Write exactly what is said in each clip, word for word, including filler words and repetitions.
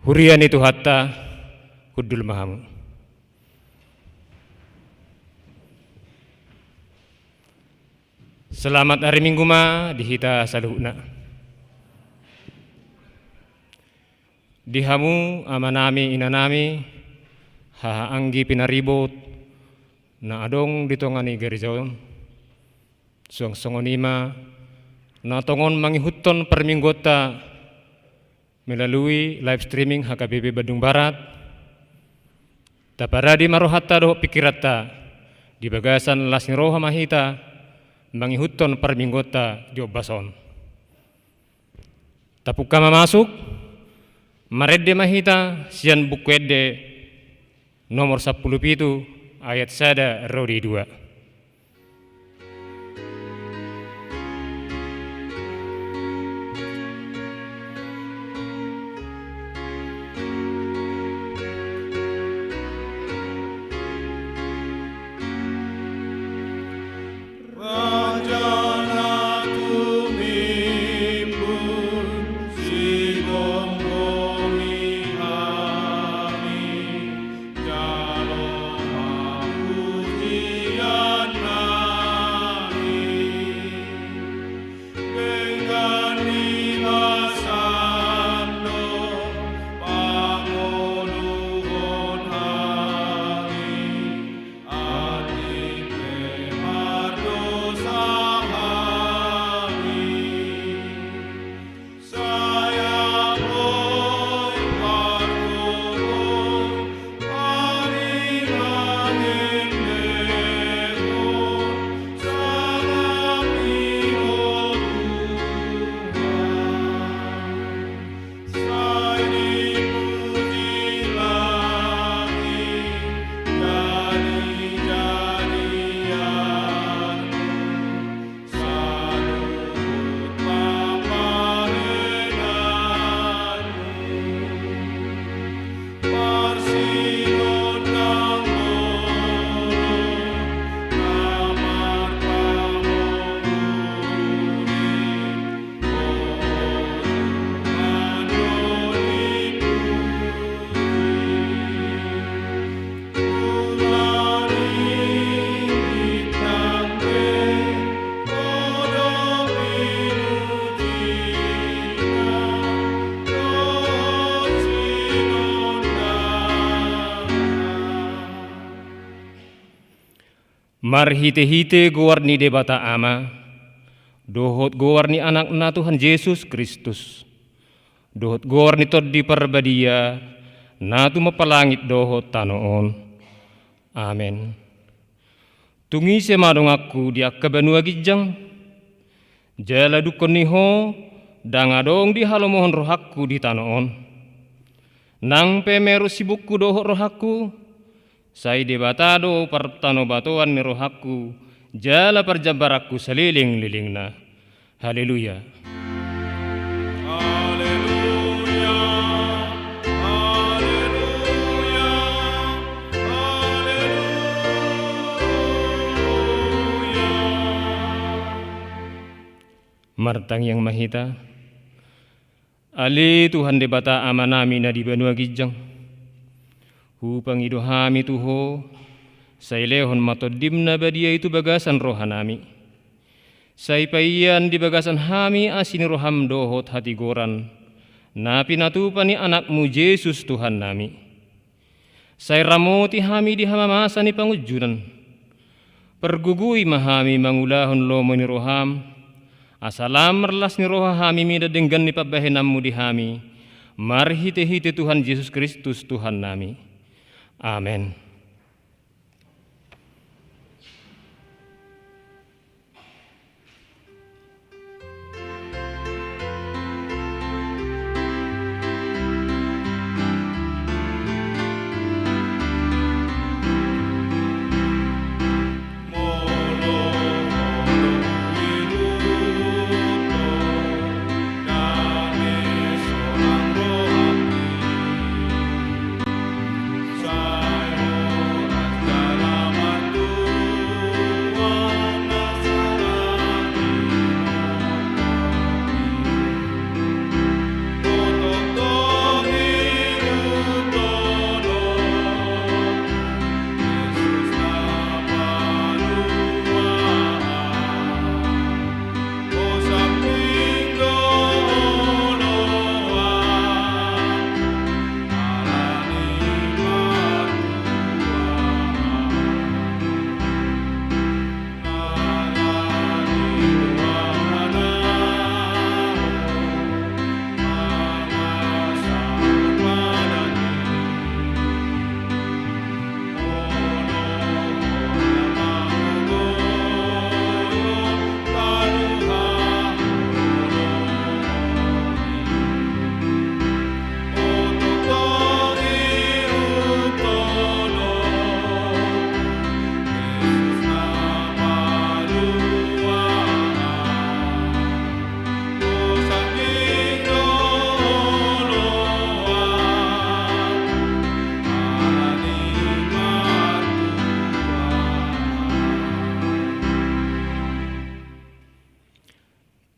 Huria ni Tuhanta, hundul ma hamu. Selamat ari Minggu ma di hita saluhutna. Di hamu amanami, inanami, haha anggi pinaribot na adong di tonga ni gareja on, suang songon i ma na tongon mangihuthon parmingguonta melalui live streaming H K B P Bandung Barat. Taparadi ma rohanta dohot pingkiranta, di bagasan las ni roha ma hita mangihuthon parmingguonta di ombas on. Tapungka mamasuk, marende ma hita sian Buku Ende nomor sampulu pitu, ayat sada ro di dua. Raja na tumimbul, sigomgomi hami, jalo ma pujian nami. Denggan ni basam do pangoluhon hami, atik pe mardosa hami. Sai anggo i pargogoi hami mangendehon salam i, o Tuhan. Sai dipuji langit jadi-jadian, saluhut pamarenanmu. Parsihonan dolok na marpangohuri, o Tuhan, do dipuji. Tuhan i bintang pe, o do pinujina, dohot sinondangna. Marhite-hite goar ni Debata Ama, dohot goar ni Anakna Tuhan Jesus Kristus, dohot goar ni Tondi Parbadia, na tumompa langit dohot tano on. Amen. Tung ise ma donganku di angka banua ginjang? Jala dungkon ni ho, ndang adong dihalomohon rohangku di tano on. Nang pe merus sibukku dohot rohangku, sai Debata do partanobatoan ni rohangku, jala parjambaranku saleleng-lelengna. Haleluya. Haleluya, haleluya, haleluya. Martangiang ma hita. Ale Tuhan Debata Amanami na di banua ginjang, hupangido hami tu Ho, sai lehon ma Tondim na badia i tu bagasan rohanami. Sai paian di bagasan hami asi ni roham dohot hatigoran, na pinatupa ni Anakmu Jesus Tuhannami. Sai ramoti hami di hamamasa ni pangunjunan. Pargogoi ma hami mangulahon lomo ni roham, asa lam marlas ni roha hami mida denggan ni pambahenanmu di hami, marhite-hite Tuhan Jesus Kristus Tuhannami. Amen.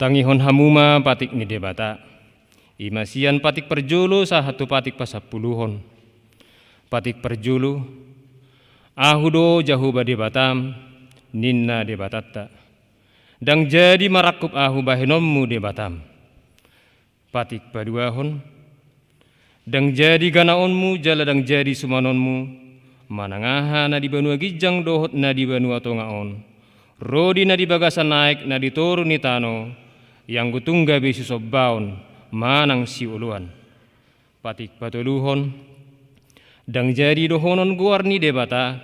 Tangihon hamu ma patik ni Debata. I ma sian patik parjolo sahat tu patik pasampuluhon. Patik parjolo, Ahu do Jahowa Debatam, ninna Debatanta. Ndang jadi marangkup Ahu bahenonmu Debatam. Patik paduahon, ndang jadi ganaonmu jala ndang jadi sumanonmu, manang aha na di banua ginjang dohot na di banua tonga on, ro di na di bagasan aek na di toru ni tano, ianggo tung gabe sisombaon manang sioloan. Patik patoluhon, ndang jadi dohonon goar ni Debata,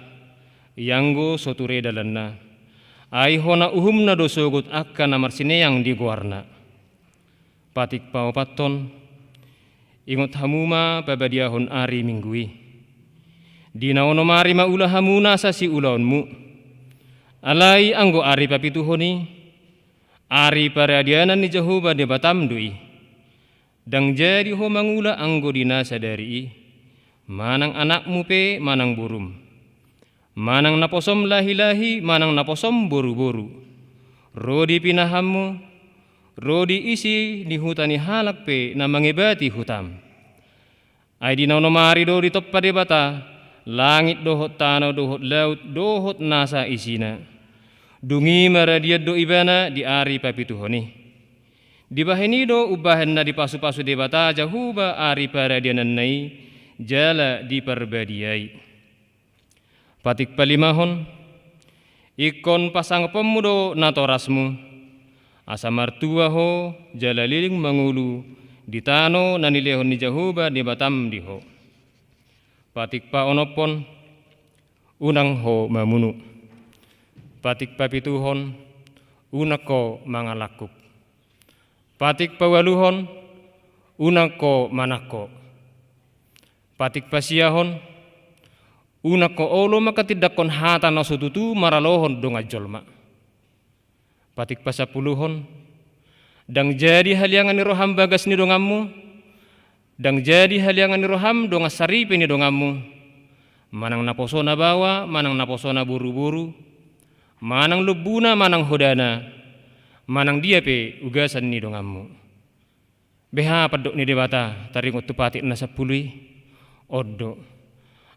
ianggo so ture dalanna. Ai hona uhumna do sogot angka na marsineang di goarna. Patik paopathon, ingot hamu ma pabadiahon ari Minggu i. Di na onom ari ma ula hamu nasa siulaonmu. Alai anggo ari papituhon i, ari paradianan ni Jahowa Debatam do i. Ndang jadi ho mangula anggo di na sadari i, manang anakmu pe manang borum. Manang naposom lahi-lahi, manang naposom boru-boru. Ro di pinahanmu, ro di isi ni huta ni halak pe na mangebati hutam. Ai di na onom ari do ditompa Debata langit dohot tano dohot laut dohot nasa isina. Dung i maradian do ibana di ari papituhon i. Dibahen i do umbahen na dipasu-pasu Debata Jahowa ari paradiananna i jala diparbadiai. Patik palimahon, ingkon pasangaponmu do natorasmu, asa martua ho jala leleng mangolu di tano na nilehon ni Jahowa Debatam di ho. Patik paonomhon, unang ho mamunu. Patik papituhon, unang ho mangalangkup. Patik paualuhon, unang ho manangko. Patik pasiahon, unang ho olo manghatindanghon hata na so tutu maralohon dongan jolma. Patik pasampuluhon, ndang jadi haliangan ni roham bagas ni donganmu, ndang jadi haliangan ni roham dongan saripe ni donganmu, manang naposona baoa, manang naposona boru-boru, manang lombuna, manang hodana, manang dia pe ugasan ni donganmu. Beha pandok ni Debata taringot tu patik na sampulu i? On do.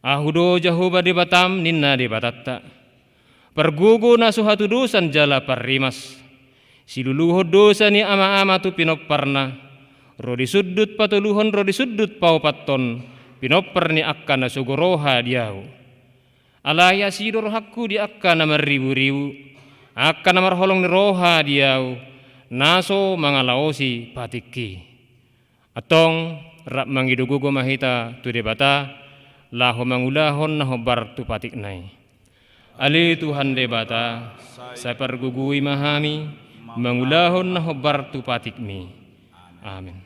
Ahu do Jahowa Debatam, ninna Debatanta. Pargogo na so hatudosan jala parrimas. Siluluhon dosa ni ama-ama tu pinomparna. Ro di sundut patoluhon, ro di sundut paopathon, pinompar ni angka na sogo roha di ahu. Alai asi do rohangku di angka na marribu-ribu, angka na marholong ni roha di ahu, na so mangalaosi patikki. Antong, rap mangido gogo ma hita tu Debata, laho mangulahon na hombar tu patikna i. Ale Tuhan Debata, sai pargogoi ma hami, mangulahon na hombar tu patikmi. Amin.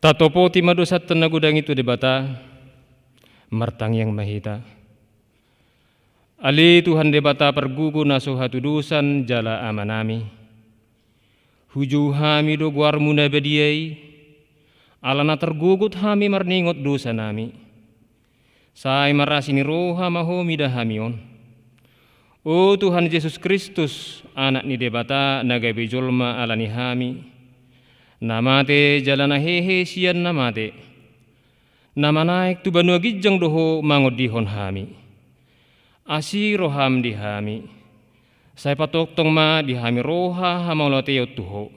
Tatopoti ma dosanta na godang i tu Debata. Martangiang ma hita. Ale Tuhan Debata pargogo na so hatudosan jala Amanami. Hujou hami do goarmu na badia i, ala na targogot hami marningot dosanami. Sai marasi ni roha ma Ho mida hami on. O Tuhan Jesus Kristus, Anak ni Debata na gabe jolma ala ni hami, na mate jala na hehe sian na mate, na manaek tu banua ginjang do Ho mangondihon hami. Asi roham di hami, sai patongtong ma di hami roha hamauliateon tu Ho.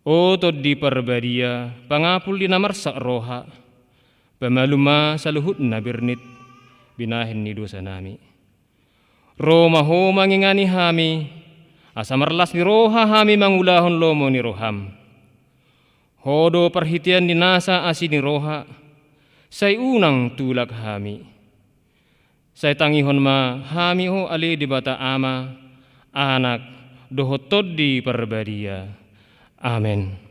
O Tondi Parbadia, pangapul di na marsak roha, pamalum ma saluhut na bernit binahen ni dosanami. Ro ma Ho mangingani hami, asa marlas ni roha hami mangulahon lomo ni roham. Ho do parhitean ni nasa asi ni roha, sai unang tulak hami. Sai tangihon ma hami Ho ale Debata Ama, Anak, dohot Tondi Parbadia. Amen.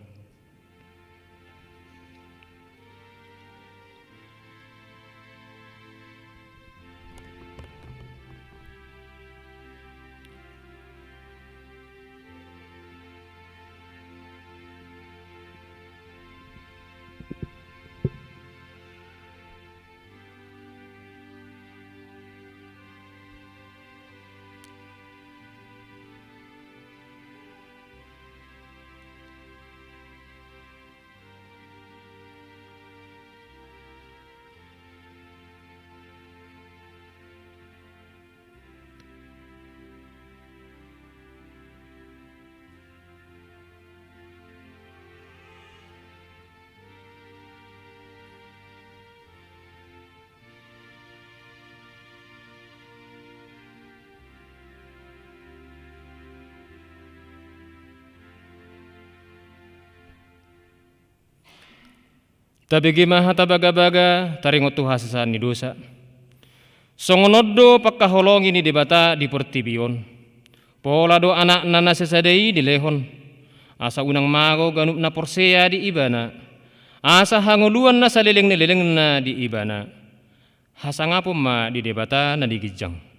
Tabege ma hata bagabaga taringot tu hasesaan ni dosa. Songon on do pangkaholongi ni Debata di portibi on. Pola do Anakna na sasada i dilehon, asa unang mago ganup na porsea di Ibana, asa hangoluan na saleleng ni lelengna di Ibana. Hasangapon ma di Debata na di ginjang.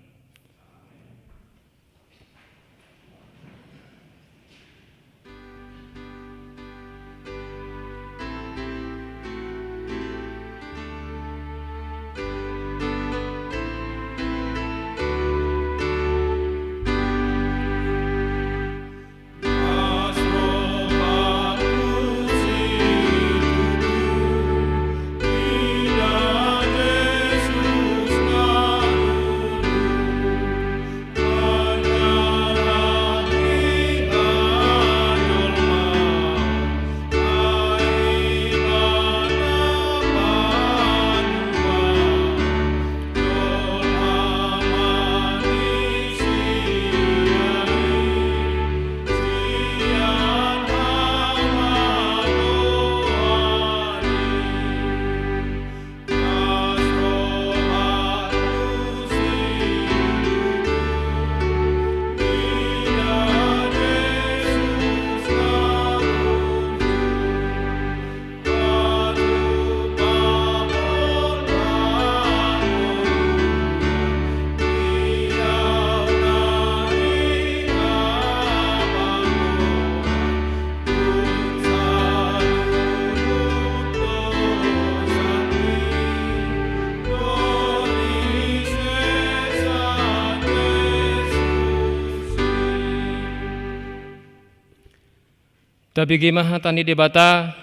Tabege ma hata ni Debata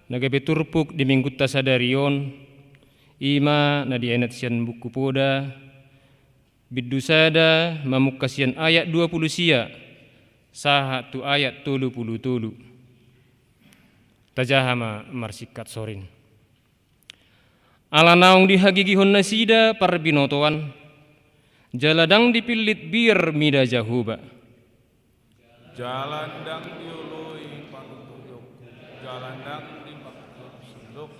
na gabe turpuk di Minggunta sadari on, i ma na dienet sian Buku Poda, bindu sada mamungka sian ayat dua pulu sia sahat tu ayat tolu pulu tolu. Tajaha ma marsingkat sorin. Ala naung dihagigihon nasida parbinotoan, jala ndang dipillit bir mida Jahowa. Jala ndang dioloi panuturion, jala ndang dipangkop sandok.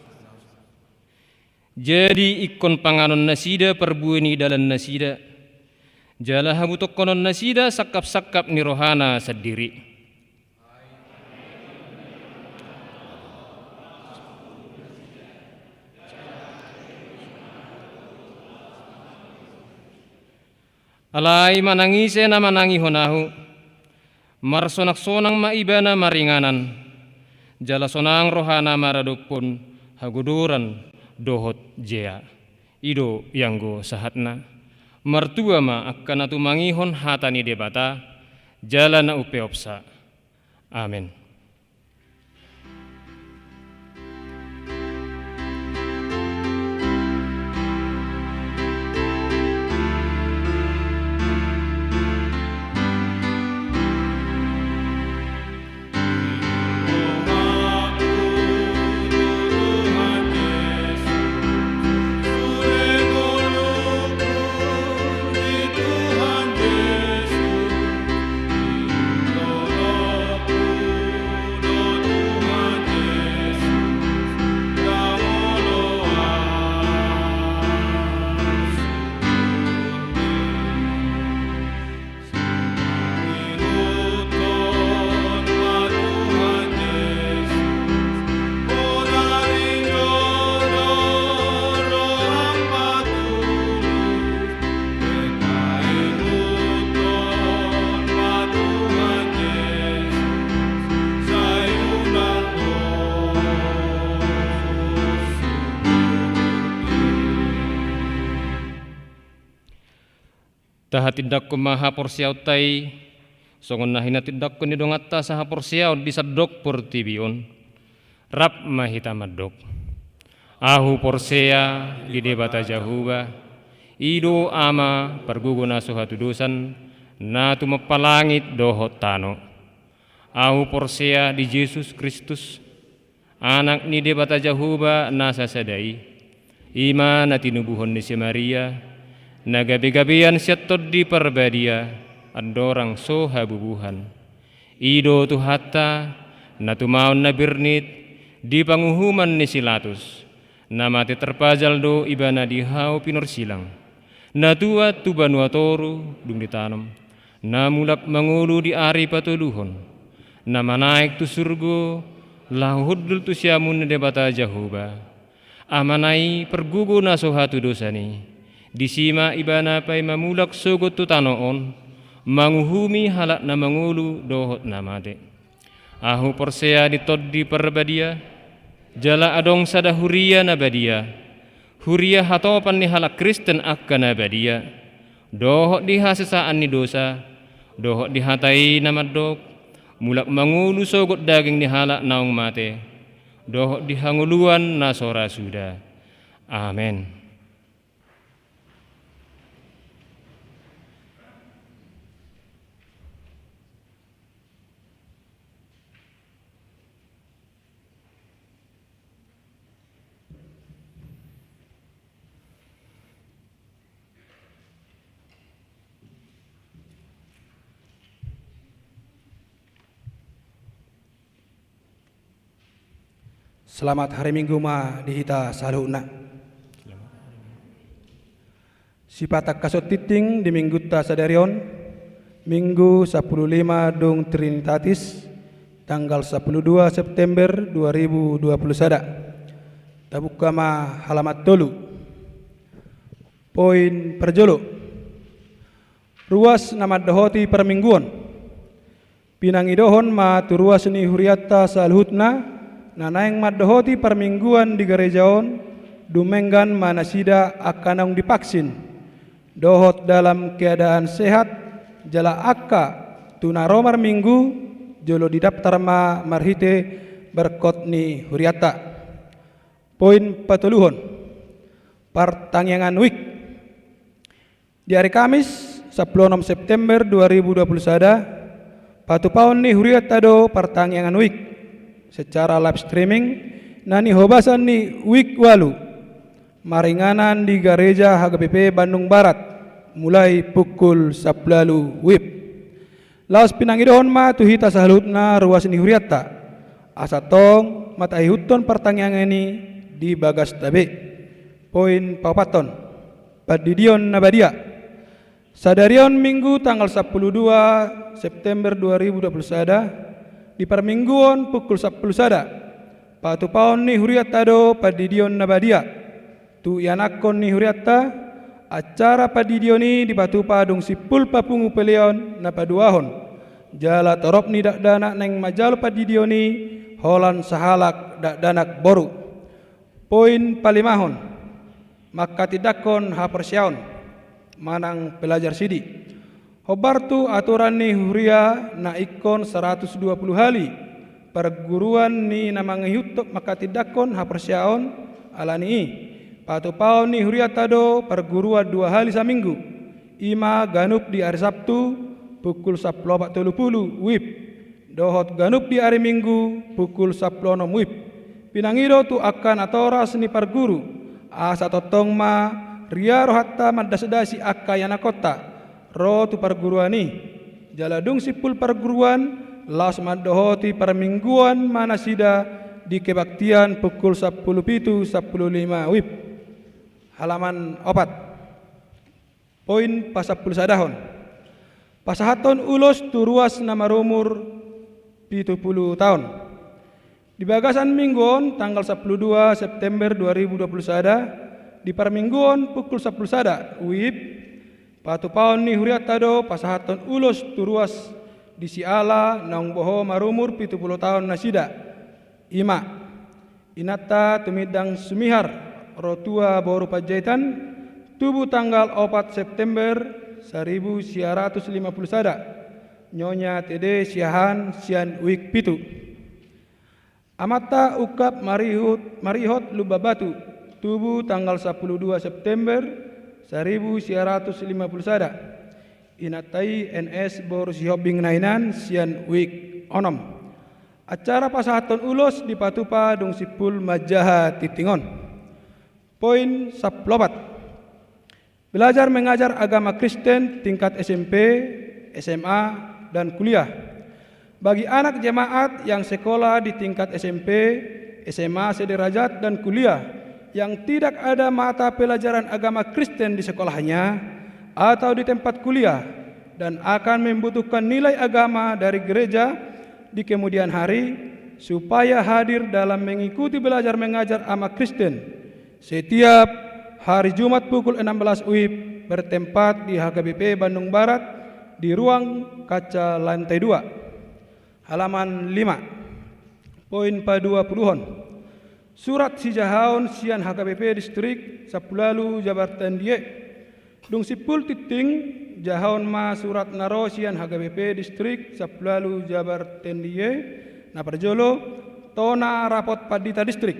Jadi ingkon panganon nasida parbue ni dalan nasida, jala habutongkonon nasida sangkap-sangkap ni rohana sandiri. Alai manang ise na manangihon ahu, marsonangsonang ma ibana maringanan, jala sonang rohana maradophon hagodoran dohot jea. I do ianggo sahatna. Martua ma angka na tumangihon hata ni Debata, jala na umpeopsa. Amen. Tahatindangkon ma haporseaonta i, songon na hinatindangkon ni donganta sahaporseaon di sandok portibi on. Rap ma hita mandok. Ahu porsea di Debata Jahowa, i do Ama pargogo na so hatudosan, na tumompa langit dohot tano. Ahu porsea di Jesus Kristus, Anak ni Debata Jahowa na sasada i, i ma na tinubuhon ni si Maria, na gabegabean sian Tondi Parbadia, andorang so habubuhan. I do Tuhanta, na tumaon na bernit, di panguhuman ni si Latus, na mate tarpajal do ibana di hau pinorsilang. Na tuat tu banua toru, dung ditanom. Na mulak mangolu di ari patoluhon. Na manaek tu surgo, laho hundul tu siamun ni Debata Jahowa. Amana i pargogo na so hatudosan i. Disi ma ibana paima mulak sogot tu tano on, manguhumi halak na mangolu dohot na mate. Ahu porsea di Tondi Parbadia, jala adong sada huria na badia, huria hatopan ni halak Kristen angka na badia, dohot di hasesaan ni dosa, dohot di hata i na mandok, mulak mangolu sogot daging ni halak naung mate, dohot di hangoluan na so ra suda. Amen. Selamat hari Minggu ma di hita saluhutna. Sipata kasontinting di Minggunta sadari on, Minggu sampulu lima dung Trinitatis, tanggal sampulu dua September dua ribu dua puluh sada. Tabuka ma halaman tolu. Poin parjolo. Ruas na mandohoti parmingguon. Pinangidohon ma tu ruas ni hurianta saluhutna, na naeng mandohoti parmingguan di gareja on, dumenggan ma nasida angka naung divaksin, dohot dalam keadaan sehat, jala angka tu na ro marminggu, jolo didaptar ma marhite barkot ni hurianta. Poin patoluhon, partangiangan week. Di ari Kamis, sampulu onom September dua ribu dua puluh sada, patupaon ni hurianta do partangiangan week secara live streaming, na nihobasan ni week ualu, maringanan di gareja H K B P Bandung Barat, mulai pukul sampulu ualu wib. Laos pinangidohon ma tu hita saluhutna ruas ni hurianta, asa tong ma taihuthon partangiangan i di bagasta be. Poin paopathon, pandidion na badia. Sadari on Minggu tanggal sampulu dua September dua ribu dua puluh sada, di parmingguon pukul sampulu sada, patupaon ni hurianta do pandidion na badia tu ianakhon ni hurianta, Acara pandidion i dipatupa dung simpul papungu peleon na paduahon, jala torop ni dakdanak naeng manjalo pandidion i holan sahalak dakdanak boru. Poin palimahon, manghatindanghon haporseaon manang pelajar sidi. Hombar tu aturan ni huria na ingkon saratus dua pulu hali parguruan ni na mangihuthon manghatindanghon haporseaon, ala ni i patupaon ni hurianta do parguruan dua hali saminggu, i ma ganup di ari Sabtu pukul sampulu opat tolu pulu WIB, dohot ganup di ari Minggu pukul sampulu onom WIB. Pinangido tu angka natoras ni parguru, asa tongtong ma ria rohanta mandasdasi angka ianakhonta ro tu parguruan i. Jala dung simpul parguruan, laos mandohoti parmingguon ma nasida di kebaktian pukul sampulu pitu sampulu lima WIB. Halaman opat. Poin pasampulu sadahon. Pasahathon ulos tu ruas na marumur pitu pulu taon. Di bagasan minggu on, tanggal sampulu dua September dua ribu dua pulu sada, di parmingguon pukul sampulu sada WIB, patupaon ni hurianta do pasahathon ulos tu ruas di si Ala naung boho marumur pitu pulu taon nasida. I ma, inanta Tumindang Sumihar, Rotua boru Panjaitan, tubu tanggal opat September saribu sia ratus lima pulu sada, Nyonya Tede Siahaan sian WIB pitu. Amanta Ungkap Marihut, Marihot Lumban Batu, tubu tanggal sampulu dua September saribu sia ratus lima pulu sada. Inanta i N S boru Sihombing Nainan sian WIB onom. Acara pasahathon ulos dipatupa dung simpul manjaha tingting on. Poin sampulu opat. Belajar mengajar agama Kristen tingkat S M P, S M A, dan kuliah. Bagi anak jemaat yang sekolah di tingkat S M P, S M A sederajat, dan kuliah yang tidak ada mata pelajaran agama Kristen di sekolahnya atau di tempat kuliah dan akan membutuhkan nilai agama dari gereja di kemudian hari supaya hadir dalam mengikuti belajar mengajar agama Kristen setiap hari Jumat pukul enam belas WIB bertempat di H K B P Bandung Barat di ruang kaca lantai dua. Halaman lima. Poin paduapuluhon. Surat sijahaon sian H K B P Distrik Sampulu Ualu Jabar Tendihe. Dung simpul tingting, jahaon ma surat na ro sian H K B P Distrik Sampulu Ualu Jabar Tendihe. Na parjolo, tona rapot pandita distrik.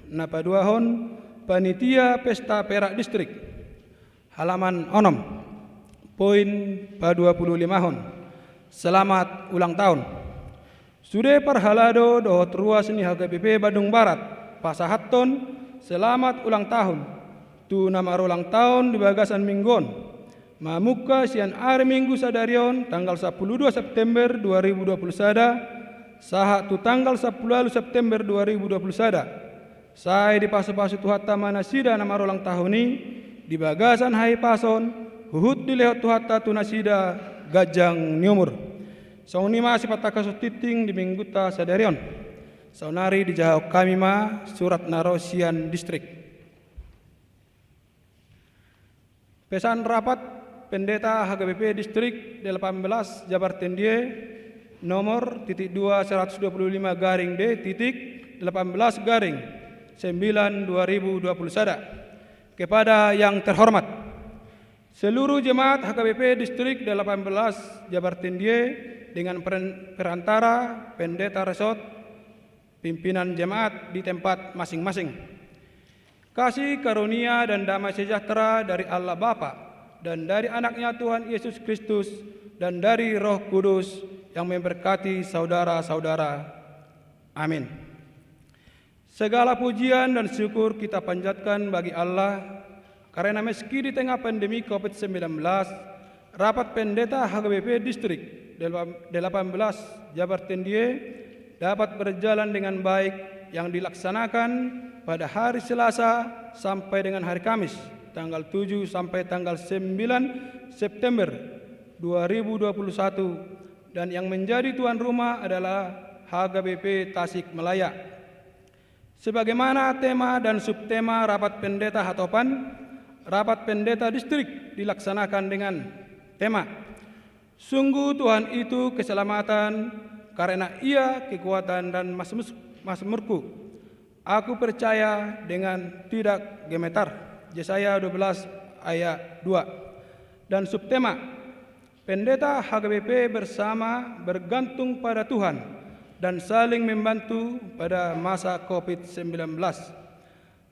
Na paduahon, panitia pesta perak distrik. Halaman onom. Poin paduapululimahon. Selamat ulang tahun. Sude parhalado dohot ruas ni H K B P Bandung Barat pasahathon selamat ulang tahun tu na marulang tahun di bagasan minggu on. Mamungka sian ari Minggu sadari on, tanggal sampulu dua September dua ribu dua puluh sada, sahat tu tanggal sampulu ualu September dua ribu dua puluh sada. Sai dipasupasu Tuhanta ma nasida na marulang tahun i, di bagasan hahipason, huhut dilehon Tuhanta tu nasida ganjang ni umur. Songon i ma sipatangkashon tingting di minggunta sadari on. Saonari dijahahon hami ma surat na ro sian distrik. Pesan rapat pendeta H K B P Distrik delapan belas Jabar Tendihe, nomor titik dua seratus dua puluh lima garing D titik delapan belas garing sembilan dua ribu dua puluh sada. Kepada yang terhormat, seluruh jemaat H K B P Distrik delapan belas Jabar Tendihe dengan peren-, perantara pendeta resort, pimpinan jemaat di tempat masing-masing. Kasih karunia dan damai sejahtera dari Allah Bapa dan dari Anaknya Tuhan Yesus Kristus dan dari Roh Kudus yang memberkati saudara-saudara. Amin. Segala pujian dan syukur kita panjatkan bagi Allah karena meski di tengah pandemi covid sembilan belas, rapat pendeta H K B P Distrik delapan belas Jabar Tendihe dapat berjalan dengan baik yang dilaksanakan pada hari Selasa sampai dengan hari Kamis, tanggal tujuh sampai tanggal sembilan September dua ribu dua puluh satu, dan yang menjadi tuan rumah adalah H K B P Tasikmalaya. Sebagaimana tema dan subtema rapat pendeta hatopan, Rapat pendeta distrik dilaksanakan dengan tema, "Sungguh Tuhan itu keselamatan, karena Ia kekuatan dan masmus-, masmurku. Aku percaya dengan tidak gemetar." Yesaya dua belas ayat dua. Dan subtema, "Pendeta H K B P bersama bergantung pada Tuhan dan saling membantu pada masa covid sembilan belas."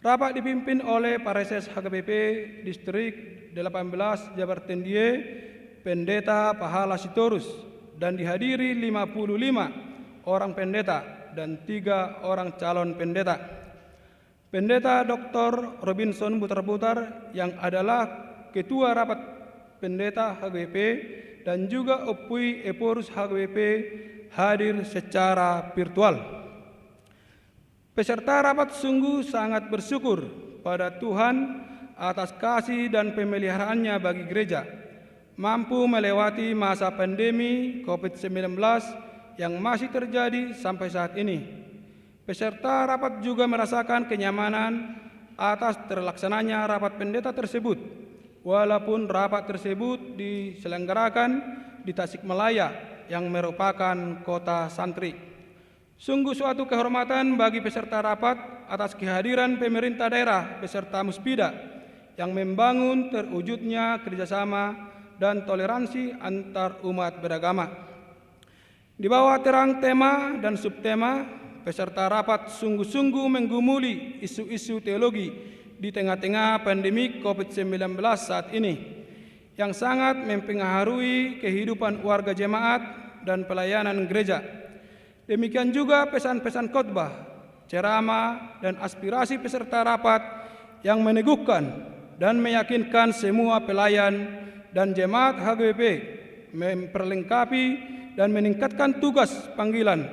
Rapat dipimpin oleh Praeses H K B P Distrik delapan belas Jabar Tindie, Pendeta Pahala Sitorus, dan dihadiri lima puluh lima orang pendeta dan tiga orang calon pendeta. Pendeta Doktor Robinson Butarbutar yang adalah Ketua Rapat Pendeta H K B P dan juga Ompui Ephorus H K B P hadir secara virtual. Peserta rapat sungguh sangat bersyukur pada Tuhan atas kasih dan pemeliharaannya bagi gereja, mampu melewati masa pandemi covid sembilan belas yang masih terjadi sampai saat ini. Peserta rapat juga merasakan kenyamanan atas terlaksananya rapat pendeta tersebut, walaupun rapat tersebut diselenggarakan di Tasikmalaya yang merupakan kota santri. Sungguh suatu kehormatan bagi peserta rapat atas kehadiran pemerintah daerah beserta Muspida yang membangun terwujudnya kerjasama dan toleransi antar umat beragama. Di bawah terang tema dan subtema, peserta rapat sungguh-sungguh menggumuli isu-isu teologi di tengah-tengah pandemi covid sembilan belas saat ini, yang sangat mempengaruhi kehidupan warga jemaat dan pelayanan gereja. Demikian juga pesan-pesan khotbah, ceramah, dan aspirasi peserta rapat yang meneguhkan dan meyakinkan semua pelayan dan jemaat H K B P memperlengkapi dan meningkatkan tugas panggilan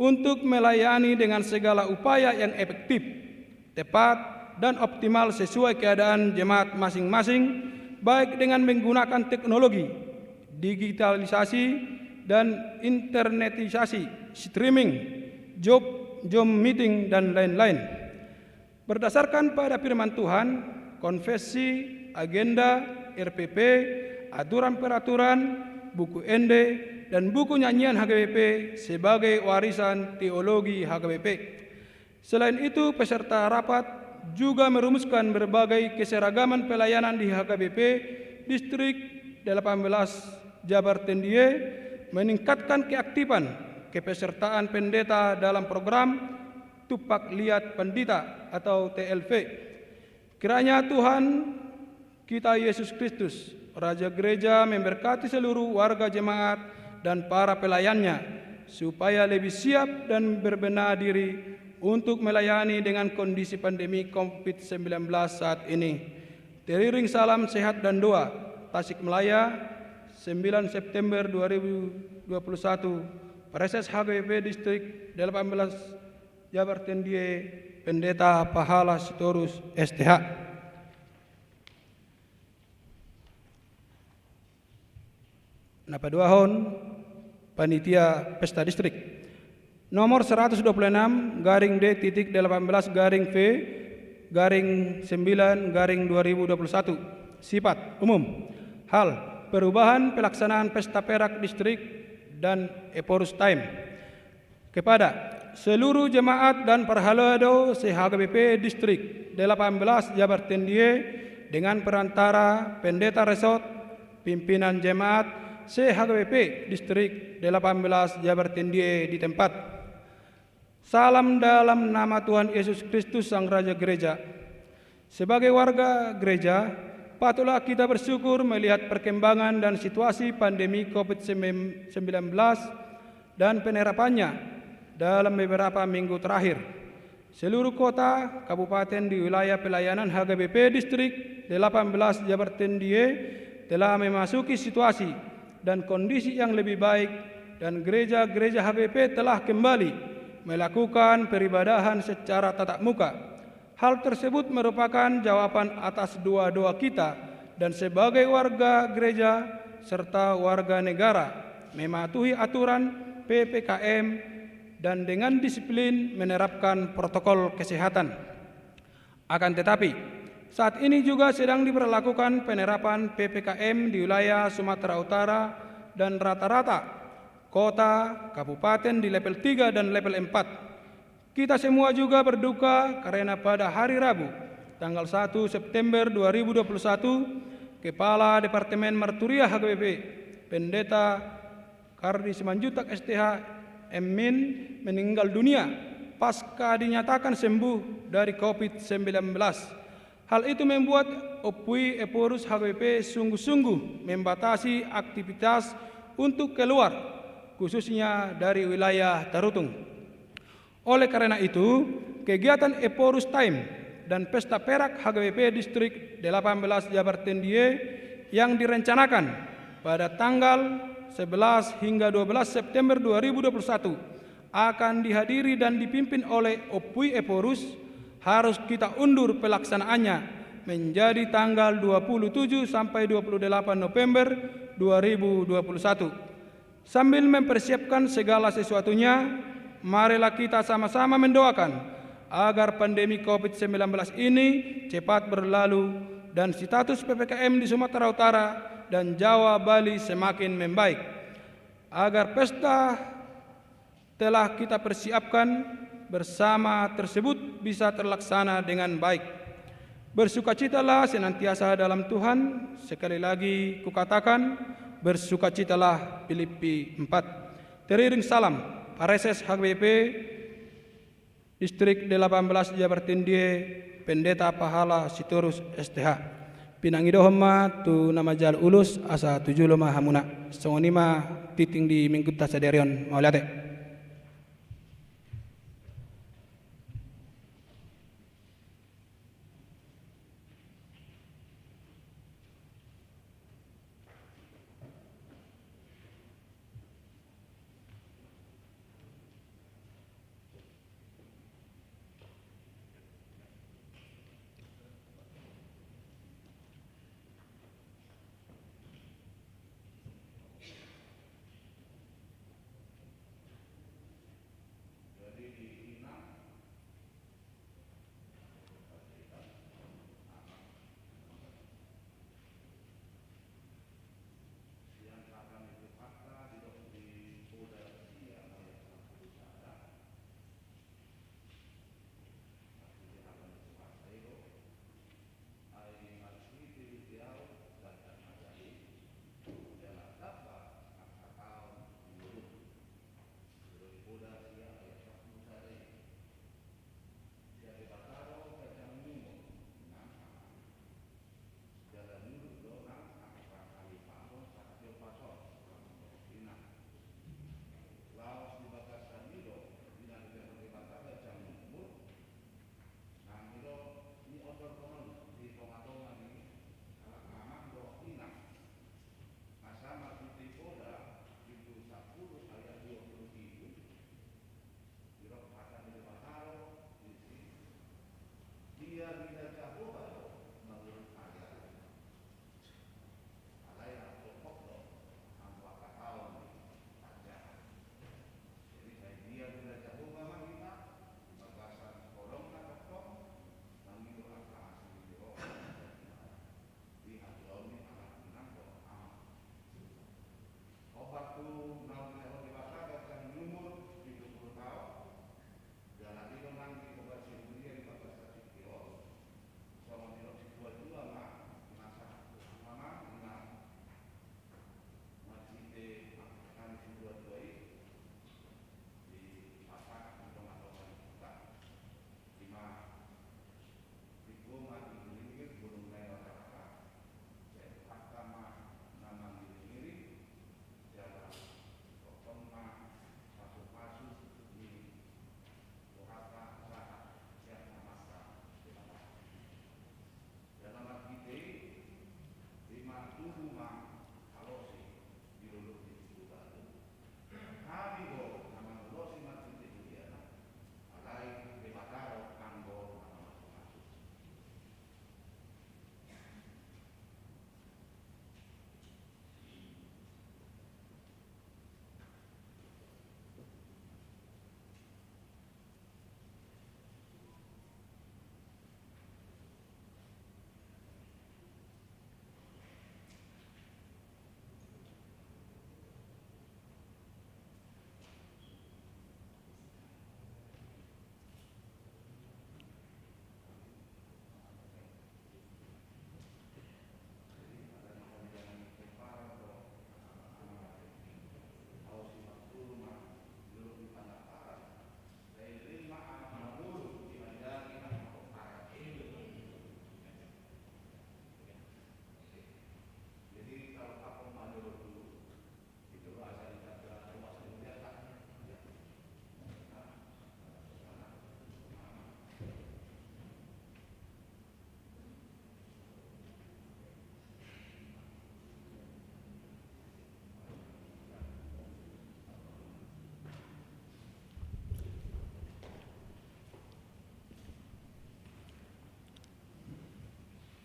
untuk melayani dengan segala upaya yang efektif, tepat, dan optimal sesuai keadaan jemaat masing-masing, baik dengan menggunakan teknologi, digitalisasi, dan internetisasi, streaming, Zoom, Zoom meeting, dan lain-lain. Berdasarkan pada firman Tuhan, konfesi, agenda, R P P, aturan peraturan, buku ende, dan buku nyanyian H K B P sebagai warisan teologi H K B P. Selain itu, peserta rapat juga merumuskan berbagai keseragaman pelayanan di H K B P Distrik delapan belas Jabar Tindie, meningkatkan keaktifan kepesertaan pendeta dalam program Tumpak Liat Pandita atau T L P. Kiranya Tuhan kita Yesus Kristus, Raja Gereja, memberkati seluruh warga jemaat dan para pelayannya, supaya lebih siap dan berbenah diri untuk melayani dengan kondisi pandemi covid sembilan belas saat ini. Teriring salam sehat dan doa, Tasikmalaya, sembilan September dua ribu dua puluh satu, Praeses H K B P Distrik delapan belas Jabar Tindie, Pendeta Pahala Sitorus, S T H. Na paduahon, panitia pesta distrik. Nomor seratus dua puluh enam garing D titik delapan belas garing V garing sembilan garing dua ribu dua puluh satu. Sifat umum. Hal, perubahan pelaksanaan pesta perak distrik dan Ephorus Time. Kepada seluruh jemaat dan parhalado se-H K B P Distrik delapan belas Jabar Tindie dengan perantara pendeta resort, pimpinan jemaat se-H K B P Distrik delapan belas Jabar Tindie di tempat. Salam dalam nama Tuhan Yesus Kristus, Sang Raja Gereja. Sebagai warga gereja, patutlah kita bersyukur melihat perkembangan dan situasi pandemi covid sembilan belas dan penerapannya dalam beberapa minggu terakhir. Seluruh kota, kabupaten di wilayah pelayanan H K B P Distrik delapan belas Jabar Tindie telah memasuki situasi dan kondisi yang lebih baik, dan gereja-gereja H K B P telah kembali melakukan peribadahan secara tatap muka. Hal tersebut merupakan jawaban atas doa-doa kita dan sebagai warga gereja serta warga negara mematuhi aturan P P K M dan dengan disiplin menerapkan protokol kesehatan. Akan tetapi, Saat ini juga sedang diberlakukan penerapan P P K M di wilayah Sumatera Utara dan rata-rata kota kabupaten di level tiga dan level empat. Kita semua juga berduka karena pada hari Rabu, tanggal satu September dua ribu dua puluh satu, Kepala Departemen Marturia H K B P, Pendeta Kardi Simanjuntak S T H, M Min, meninggal dunia pasca dinyatakan sembuh dari covid sembilan belas. Hal itu membuat Ompu I Ephorus H K B P sungguh-sungguh membatasi aktivitas untuk keluar, khususnya dari wilayah Tarutung. Oleh karena itu, kegiatan Ephorus Time dan Pesta Perak H K B P Distrik delapan belas Jabar Tindie yang direncanakan pada tanggal sebelas hingga dua belas September dua ribu dua puluh satu akan dihadiri dan dipimpin oleh Ompu I Ephorus harus kita undur pelaksanaannya menjadi tanggal dua puluh tujuh sampai dua puluh delapan November dua ribu dua puluh satu. Sambil mempersiapkan segala sesuatunya, marilah kita sama-sama mendoakan agar pandemi covid sembilan belas ini cepat berlalu dan status P P K M di Sumatera Utara dan Jawa Bali semakin membaik. Agar pesta telah kita persiapkan bersama tersebut bisa terlaksana dengan baik. Bersukacitalah senantiasa dalam Tuhan, sekali lagi kukatakan, bersukacitalah. Filipi empat. Teriring salam, Praeses H K B P, Distrik delapan belas Jabar Tindie, Pendeta Pahala Sitorus S T H. Pinangidohon ma tu na manjalo ulos asa tu jolo ma hamuna. Songon i ma tingting di minggunta sadari on. Mauliate.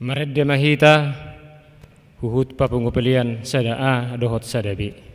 Marende ma hita, huhut papungu pelean sada A dohot sada B.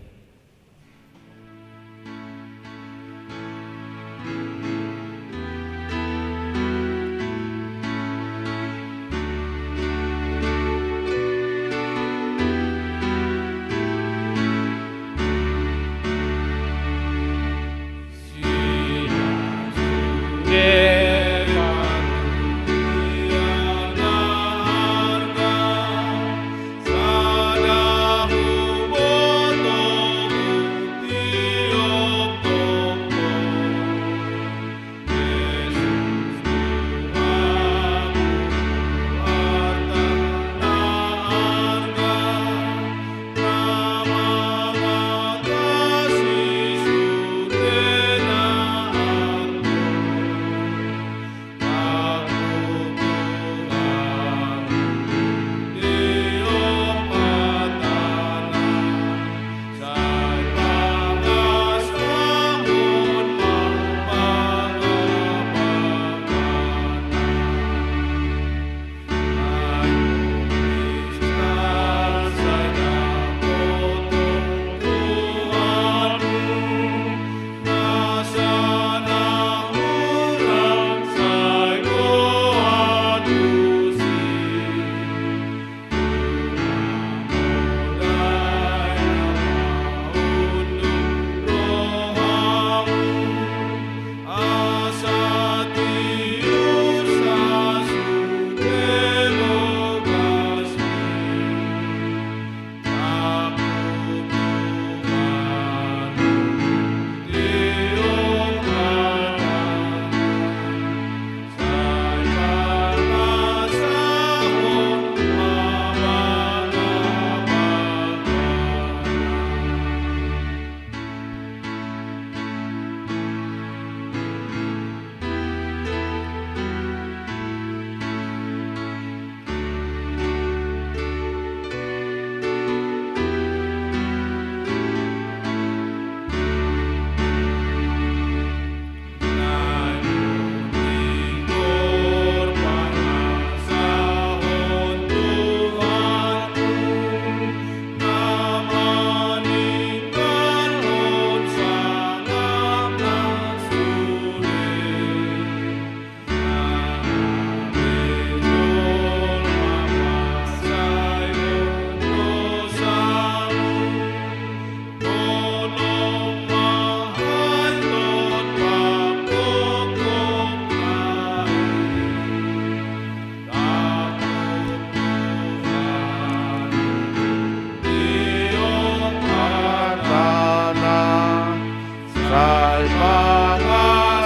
Sai mangasahon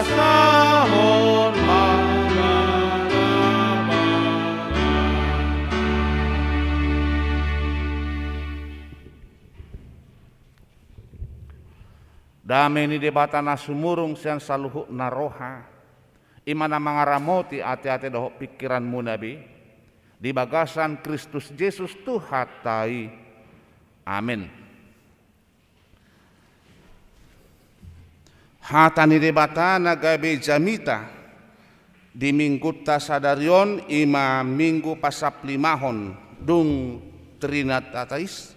ma. Dame ni Debata na sumurung sian saluhutna roha, i ma na mangaramoti ateate dohot pingkiranmuna be, di bagasan Kristus Jesus Tuhanta i. Amen. Hata ni Debata na gabe jamita di Minggunta sadari on, i ma Minggu Pasamlimahon dung Trinitatis.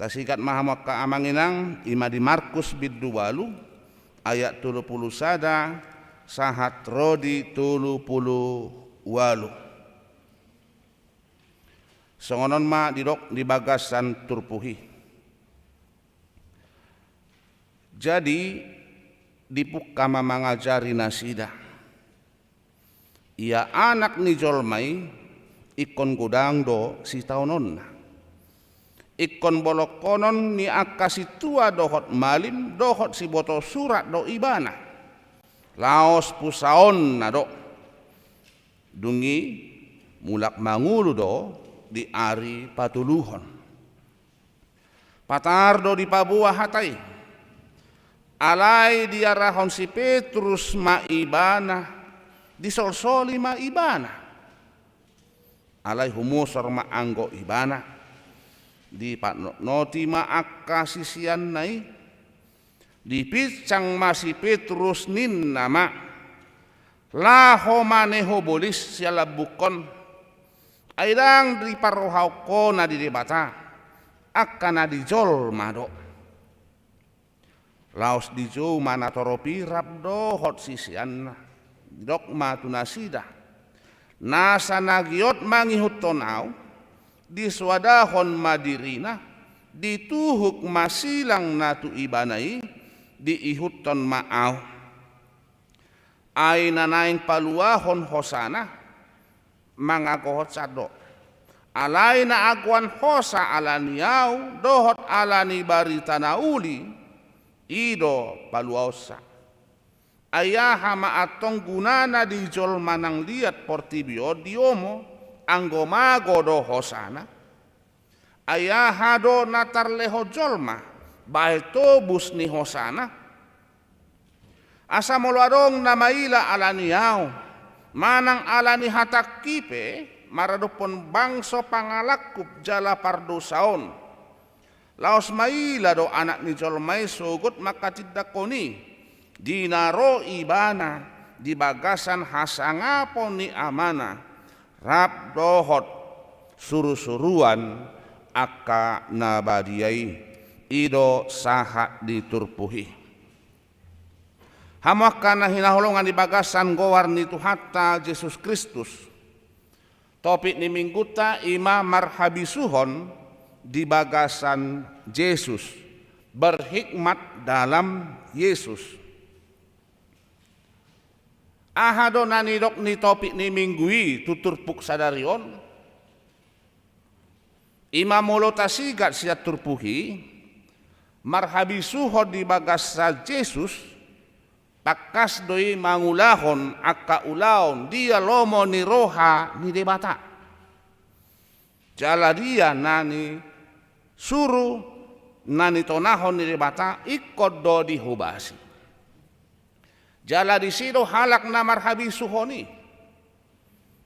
Tasigat ma hamu angka amang inang, i ma di Markus bindu ualu, ayat tolu pulu sada sahat ro di tolu pulu ualu. Songon on ma didok di bagasan turpuk i. Jadi, dipungka ma mangajari nasida. Ia Anak ni jolma i ingkon godang do sitaononna. Ingkon bolongkonon ni angka sintua dohot malim dohot siboto surat do Ibana. Laos pusaonna do. Dung i mulak mangolu do di ari patoluhon. Patar do dipaboa hata i. Alai diarahon si Petrus ma Ibana, disolsoli ma Ibana. Alai humosor ma anggo Ibana. Dipanotnoti ma angka siseanna i. Dipinsang ma si Petrus, ninna ma: Laho ma ne ho bolis sian lambungkon, Ai ndang diparrohahon hona di Debata, angka na di jolma do. Laos dijou ma natorop i rap dohot siseanna. Didok ma tu nasida: Nasa na giot mangihuthon ahu, disoadahon ma dirina, dituhuk ma silang na tu ibana i, diihuthon ma ahu. Ai na naeng paluahon hosana, mangagohon sandok. Alai na agoan hosa ala ni ahu dohot ala ni barita na uli, i do paluaonsa. Ai aha ma antong gunana di jolma nang liat portibi on diomo, anggo mago do hosana? Ai aha do na tarlehon jolma bahen tobus ni hosana? Asa molo adong na maila ala ni ahu, manang ala ni hatangki pe, maradophon bangso pangalangkup jala pardousa on, laos maila do Anak ni jolma i sogot manghatindanghon i, di na ro Ibana di bagasan hasangapon ni Amana, rap dohot surusuruan angka na badia i. I do sahat ni turpuk i. Hamu angka na hinaholongan di bagasan goar ni Tuhanta Jesus Kristus, topik ni minggunta i ma marhabisuhon di bagasan Jesus, berhikmat dalam Yesus. Aha do na nidok ni topik ni minggu i tu turpuk sadari on? I ma molo tasigat sian turpuk i, marhabisuhon di bagasan Jesus, tangkas do i mangulahon angka ulaon dia lomo ni roha ni Debata. Jala dia na nisuru, na nitonahon ni Debata, ingkon do dihobasi. Jala disi do halak na marhabisuhon i.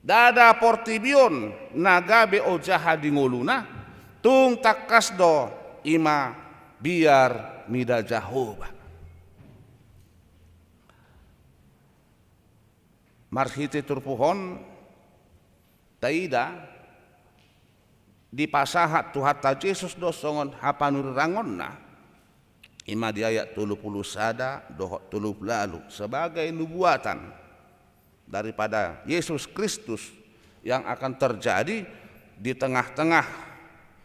Ndada portibi on na gabe ojahan di ngoluna, tung tangkas do i ma biar mida Jahowa. Marhite turpuk on taida, dipasahat Tuhanta Jesus do songon hapanurirangonna, i ma di ayat tolu pulu sada dohot tolu pulu ualu, sebagai nubuatan daripada Yesus Kristus yang akan terjadi di tengah-tengah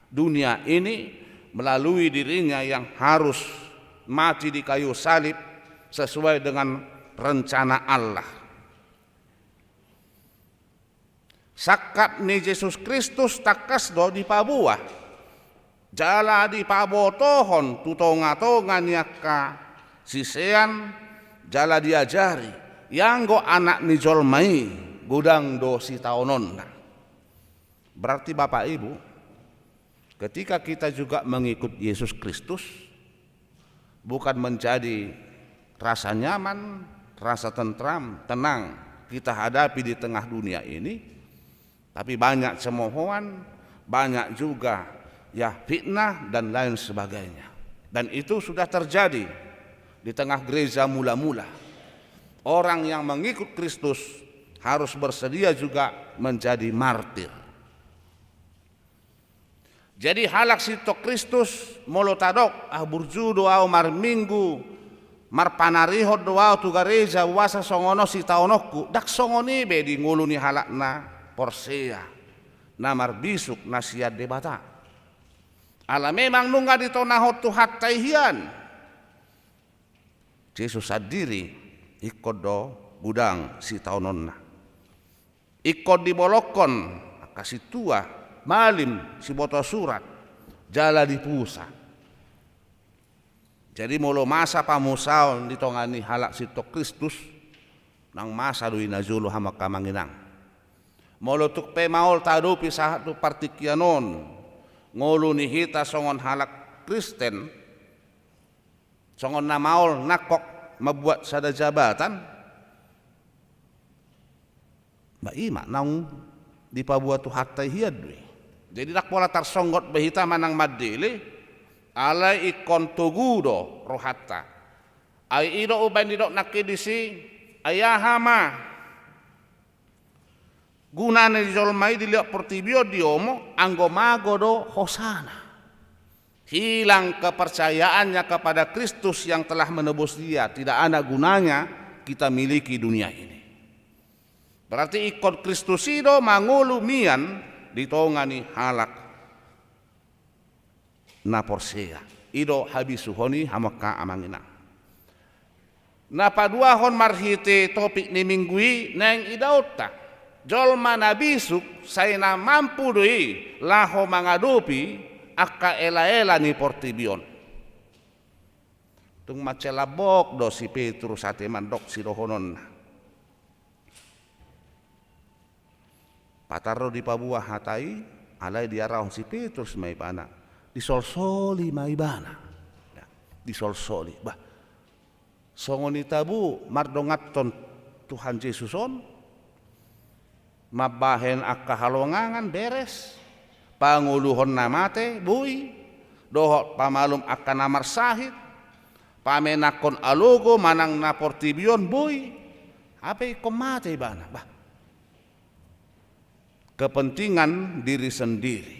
dunia ini melalui dirinya yang harus mati di kayu salib sesuai dengan rencana Allah. Sangkap ni Jesus Kristus tangkas do dipaboa, jala dipabotohon tu tongatonga ni angka sisean, jala diajari, ianggo Anak ni jolma i godang do sitaononna. Berarti Bapak Ibu, ketika kita juga mengikut Yesus Kristus, bukan menjadi rasa nyaman, rasa tentram, tenang kita hadapi di tengah dunia ini, tapi banyak cemohoan, banyak juga, ya, fitnah dan lain sebagainya. Dan itu sudah terjadi di tengah gereja mula-mula. Orang yang mengikut Kristus harus bersedia juga menjadi martir. Jadi halak sintong Kristus, molo tadok, ah, burju do ahu marminggu, marpanarihon do ahu tu gareja, boasa songon on sitaononku, ndang songon i be di ngolu ni halak na porsea, na marbisuk na sian Debata. Ala memang nunga ditonahon Tuhanta i hian. Jesus sandiri ingkon do godang sitaononna. Ingkon dibolongkon angka sintua, malim, siboto surat, jala dipusa. Jadi molo masa pamusaon di tonga ni halak sintong Kristus, nang masa do i na jolo, hamu angka amang inang. Molo tung pe maol taadopi sahat tu partingkian on, ngolu ni hita songon halak Kristen, songon na maol nangkok mambuat sada jabatan, ba i ma naung dipaboa Tuhanta i hian do i. Jadi ndang pola tarsonggot be hita manang mandele, alai ingkon togu do rohanta. Ai i do umbahen didok nangkin disi, ai aha ma Guna ni jolma i di liat portibi on diomo, anggo mago do hosana. Hilang kepercayaannya kepada Kristus yang telah menebus dia, tidak ada gunanya kita miliki dunia ini. Berarti ingkon Kristus i do mangolu mian di tonga ni halak na porsea. I do habisuhon i, hamu angka amang inang. Na paduahon marhite topik ni minggu i naeng idaonta, jolma na bisuk sai na mampu do i laho mangadopi angka elaela ni portibi on. Tung mansai lambok do si Petrus ate mandok sidohononna. Patar do dipaboa hata i, alai diarahon si Petrus ma ibana. Disolsoli ma ibana. Ya, disolsoli. Bah, songon i tabo mardonganhon Tuhan Jesus on, mambahen angka halongangan beres, pangoluhon na mate boi, dohot pamalum angka na marsahit, pamenanghon alogo manang na portibi on boi, hape ingkon mate ibana. Bah, kepentingan diri sendiri.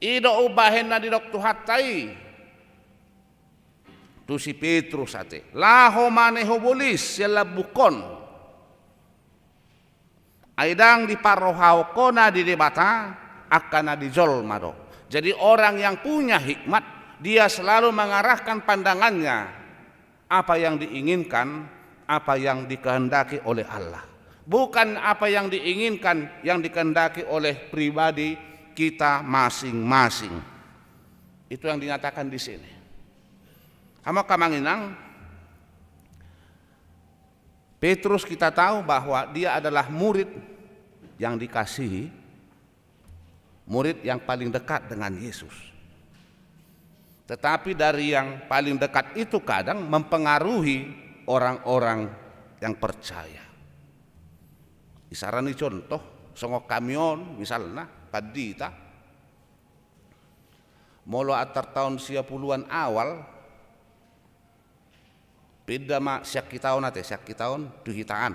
I do umbahen na didok Tuhanta i tu si Petrus ate, laho ma nian ho bolis sian lambungkon. Ai ndang diparrohahon hona di Debata, angka na di jolma do. Jadi orang yang punya hikmat, dia selalu mengarahkan pandangannya apa yang diinginkan, apa yang dikehendaki oleh Allah. Bukan apa yang diinginkan, yang dikehendaki oleh pribadi kita masing-masing. Itu yang dinyatakan di sini. Hamu angka amang inang, Petrus kita tahu bahwa dia adalah murid yang dikasihi, murid yang paling dekat dengan Yesus. Tetapi dari yang paling dekat itu kadang mempengaruhi orang-orang yang percaya. Isarana i contoh, songon hami on misalna, pandita. Molo antar taon sia puluhan awal, pinda ma sian hita on ate, sian hita on tu hitaan.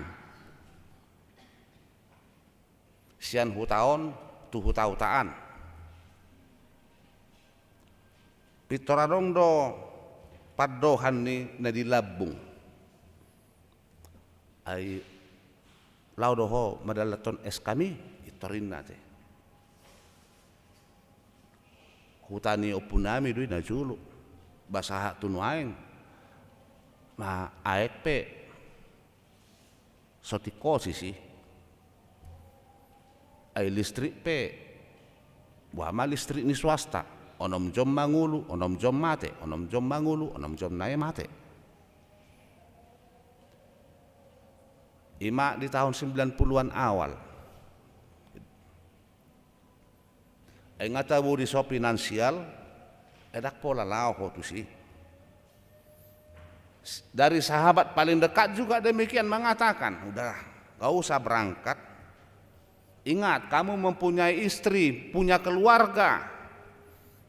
Sian huta on tu huta-hutaan. Pintor adong do pandohan ni na di lambung. Ai laho do ho mandalanhon es kami, pintor inna ate. Huta ni ompunami do i na jolo. Ba sahat tu nuaeng. Nah, aek pe so tingkosi i. Ai listrik pe, boha ma listrik ni swasta, onom jom ma ngolu, onom jom mate, onom jom ma ngolu, onom jom nai mate. I ma di tahun sembilan puluhan awal. Ai nga tabo di so finansial, ai ndang pola laho ho tusi. Dari sahabat paling dekat juga demikian mengatakan, udah, gak usah berangkat. Ingat, kamu mempunyai istri, punya keluarga.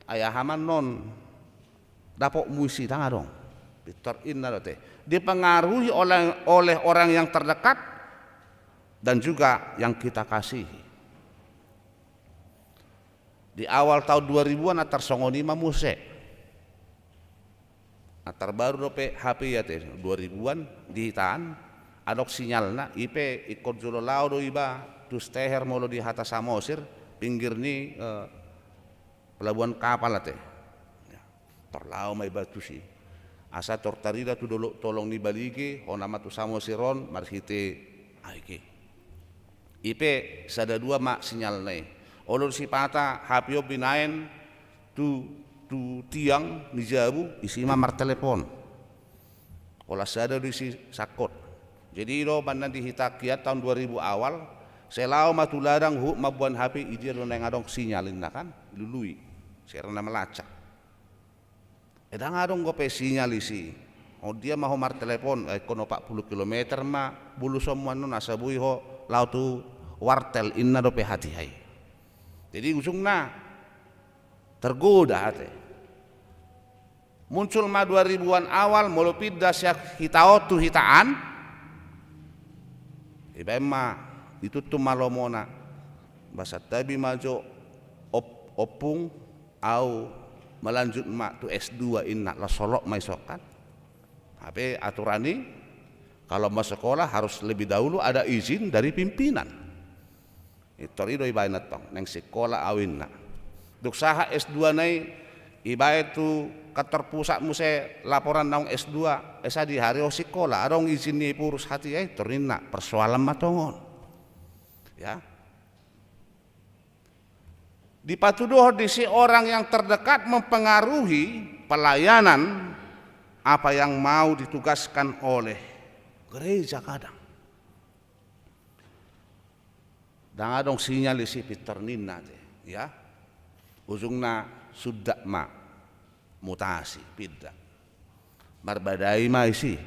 Ai aha ma annon dapotmu disi, ndang adong. Pintor inna do ate. Dipengaruhi oleh, oleh orang yang terdekat dan juga yang kita kasihi. Di awal tahun dua ribuan antar songon i ma muse. Antar baru dope H P i ate, dua ribuan di hitaan, adong sinyalna, i pe ingkon jolo laho do iba tu Steher molo di hata Samosir, pinggir ni, eh, pelabuhan kapal ate. Ya. Tor laho ma iba tusi. Asa tor tarida tu dolok tolong ni Balige, hona ma tu Samosir on marhite aek i. I pe sada dua ma sinyalna i. Olo do sipata H P on binaen tu, tu tiang ni jabu, disi ma martelepon. Holan sada do disi sangkot. Jadi i do manang di hita hian tahun dua ribu awal, sai laho ma tu ladang, huhut mamboan H P, i dia do naeng adong sinyal inna kan, lului. Sai ra na malacak. Ndang adong dope sinyal disi. On dia ma ho martelepon, eh, ingkon opat puluh kilometer ma bolusonmu annon asa boi ho laho tu wartel, inna dope hatiha i. Jadi ujungna tergoda ate. Muncul ma dua ribuan awal, molo pinda sian hita on tu hitaan, ibaen ma Dituntun ma lomona. Ba santabi ma jo, op-, ompung, au melanjut ma tu S dua inna, laos solot ma ison kan. Hape aturan i, kalau mau sekolah harus lebih dahulu ada izin dari pimpinan. Pintor i do ibaen antong, naeng sikola au inna. Dung sahat S dua na i, ibaen tu kantor pusat muse laporan naung S dua, esa di hari ho sikola, adong izin ni pengurus hatiha i, pintor ninna, persoalan ma tongon. Ya. Dipatuduhon disi orang yang terdekat mempengaruhi pelayanan apa yang mau ditugaskan oleh gereja kadang. Ndang adong sinyal disi pintor ninna te, ya. Ujungna sundat ma mutasi, pindah. Marbadai ma isi,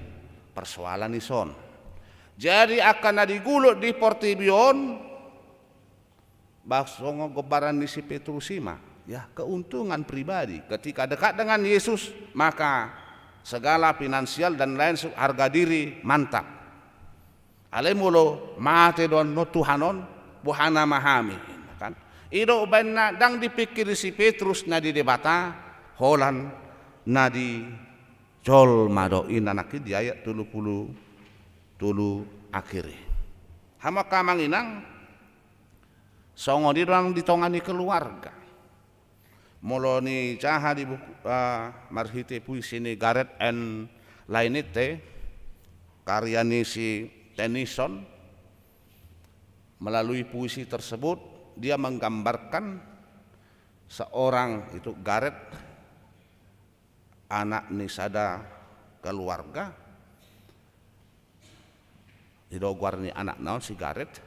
persoalan ison. Jadi angka na digulut di portibi on, bah songon gombaran ni si Petrus i ma, ya, keuntungan pribadi. Ketika dekat dengan Yesus, maka segala finansial dan lain se-, harga diri mantap. Alai molo mate do annon Tuhan on, boha nama hami, kan? I do umbaen na ndang dipingkiri si Petrus na di Debata, holan na di jolma do, inna nangkin di ayat tolu pulu tolu akhir i. Hamu angka amang inang, songon i do nang di tonga ni keluarga. Molo nijaha di buku, ah, marhite puisi ni Gareth and Lynette, karya ni si Tennyson, melalui puisi tersebut, dia menggambarkan seorang itu Gareth, anak ni sada keluarga, i do goar ni anakna on si Gareth,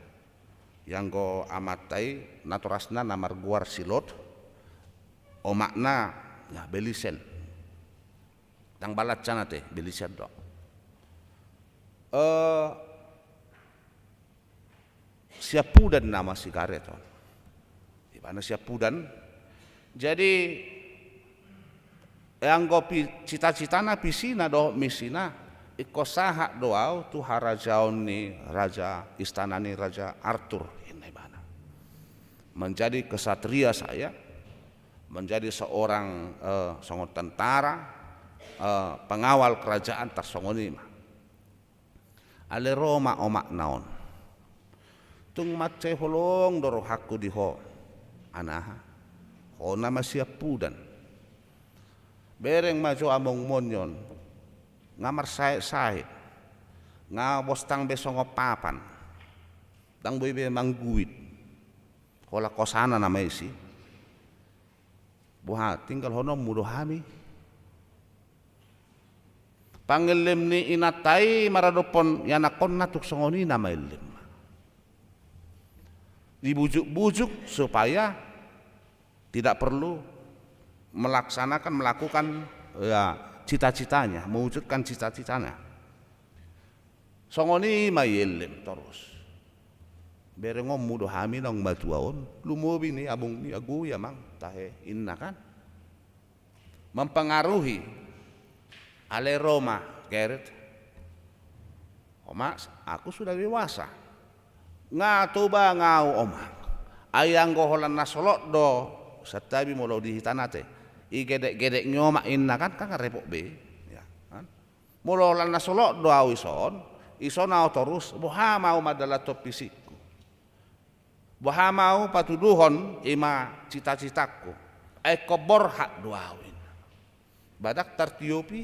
ianggo amanta i natorasna na margoar si Lot, omakna, ya, Belisen. Ndang Balanca na te, Belisen do. Eh, Siampudan nama si Gareth on. Ibana Siampudan. Jadi, anggo pi-, cita-citana, visina dohot misina, ingkon sahat do au tu harajaon ni raja, istana ni Raja Arthur, inna ibana. Menjadi kesatria saya, menjadi seorang, eh, songon tentara, eh, pengawal kerajaan, tarsongon i ma. Alai ro ma omakna on. Tung mansai holong do rohangku di ho. Anaha? Ho nama Siampudan. Bereng ma jo amongmon on. Nga marsaetsaet. Nga bostang be songon papan. Ndang boi be mangguit. Holan hosana nama isi. Boha, tinggalhononmu do hami? Pangellem ni inanta i maradophon ianakhonna tung songon i nama ellem. Dibujuk-bujuk supaya tidak perlu melaksanakan, melakukan, ya, cita-citanya, mewujudkan cita-citanya. Songon i ma iellem torus. Berengonmu do hami naung matua on, lumobi ni abang ni agu i amang, tahe inna kan. Mempengaruhi. Alai ro ma Gareth. Omak, aku sudah dewasa. Nga toba nga au omak. Ai anggo holan na solot do, santabi molo di hita na te. I gedek-gedek ni omak inna kan, kan repot be. Ya, kan? Molo holan na solot do au ison, ison au torus, boha ma au mandalanhon visingku. Boha ma au patuduhon i ma cita-citangku. Ai ingkon borhat do au inna. Ba ndang tartiopi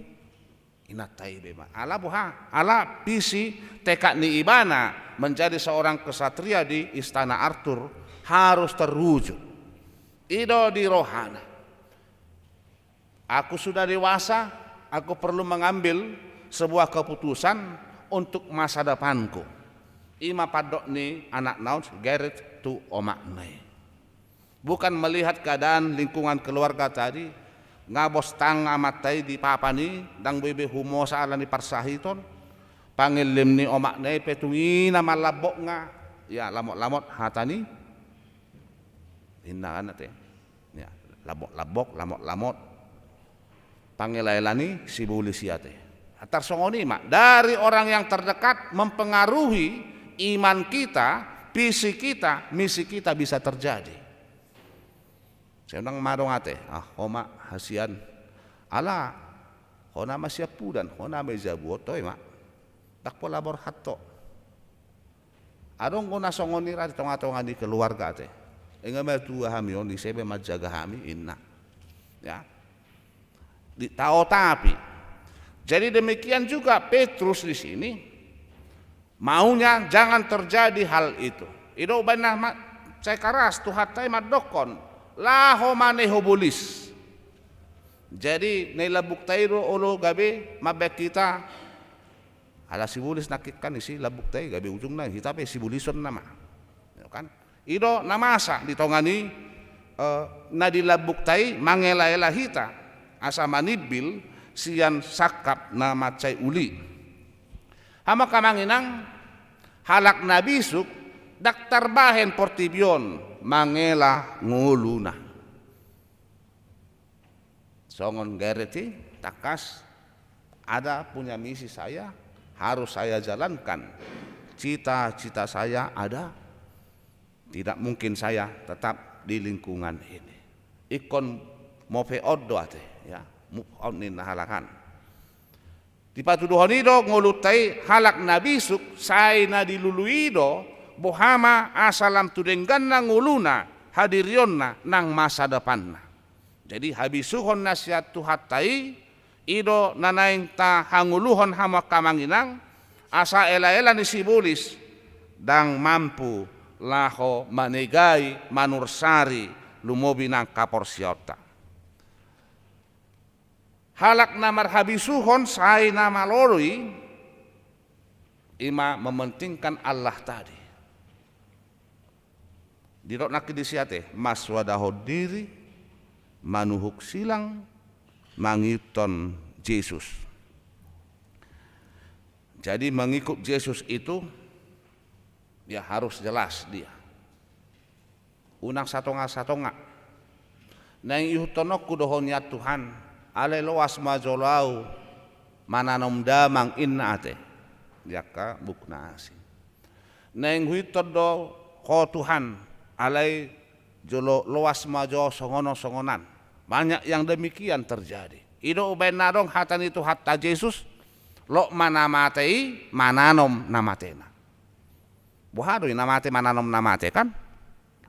inanta i be ma. Ala boha, ala visi tekad ni ibana menjadi seorang kesatria di istana Arthur harus terwujud. I do di rohana. Aku sudah dewasa, aku perlu mengambil sebuah keputusan untuk masa depanku. I ma pandok ni anakna on si Gareth tu omakna i. Bukan melihat keadaan lingkungan keluarga tadi, nga bostang amanta i di papan i, ndang boi be humosa ala ni parsahiton, pangellem ni omakna i pe tung i na mallambok nga, ya, lamot-lamot hata ni inna kan ate. Ya, lambok-lambok, lamot-lamot. Pangelaela ni sibolis i ate. Tarsongon i ma, dari orang yang terdekat mempengaruhi iman kita, visi kita, misi kita bisa terjadi. Sai unang ma adong ate, ah, ho ma hasian. Ala, ho nama siampudan, ho nama i jabu, on toe ma. Ndang pola borhat ho. Adong do na songon i ra di tonga-tonga ni keluarga ate. Inge ma tua hami on, ise pe manjaga hami, inna. Ya. Di, taotapi. Jadi demikian juga Petrus di sini, maunya jangan terjadi hal itu. I do umbahen na ma-, sai karas Tuhanta i mandokkon, laho ma ne ho bolis. Jadi na di lambungta i do olo gabe mambahen hita, ala sibolis nangkin kan isi lambungta i, gabe ujungna hita pe sibolison nama. Ya kan? I do na masa di tonga ni, eh, na di lambungta i mangela-ela hita, asa manimbil sian sangkap na mansai uli. Hamu angka amang inang, halak na bisuk ndang tarbahen portibi on mangela ngoluna. Songon Gareth i, tangkas, ada punya misi saya, harus saya jalankan. Cita-cita saya ada, tidak mungkin saya tetap di lingkungan ini. Ingkon move on do ate, ya, move on ninna halak an. Dipatuduhon i do ngolunta i halak na bisuk, sai na dilului do, boha ma asa lam tu dengganna ngoluna, hadirionna nang masa depanna. Jadi habisuhon na sian Tuhanta i, i do na naeng tahangoluhon hamu angka amang inang, asa ela-ela ni sibolis, ndang mampu laho manegai, manursari, lumobi nang haporseaonta. Halak na marhabisuhon sai na malo do i, i ma mementingkan Allah tadi. Didok nangkin disi ate, maswadahon diri, manuhuk silang, mangihuthon Jesus. Jadi mengikut Jesus itu, ya, harus jelas dia. Unang satonga-satonga. Naeng ihuthononku do Ho nian Tuhan, alai loas ma jolo ahu mananom damang, inna ate di angka buku na asing. Naeng huihuthon do Ho Tuhan, alai jolo loas ma jo songon on songon an. Banyak yang demikian terjadi. I do umbahen na adong hata ni Tuhanta Jesus, lok ma na mate i mananom na matena. Boha do i na mate mananom na mate, kan?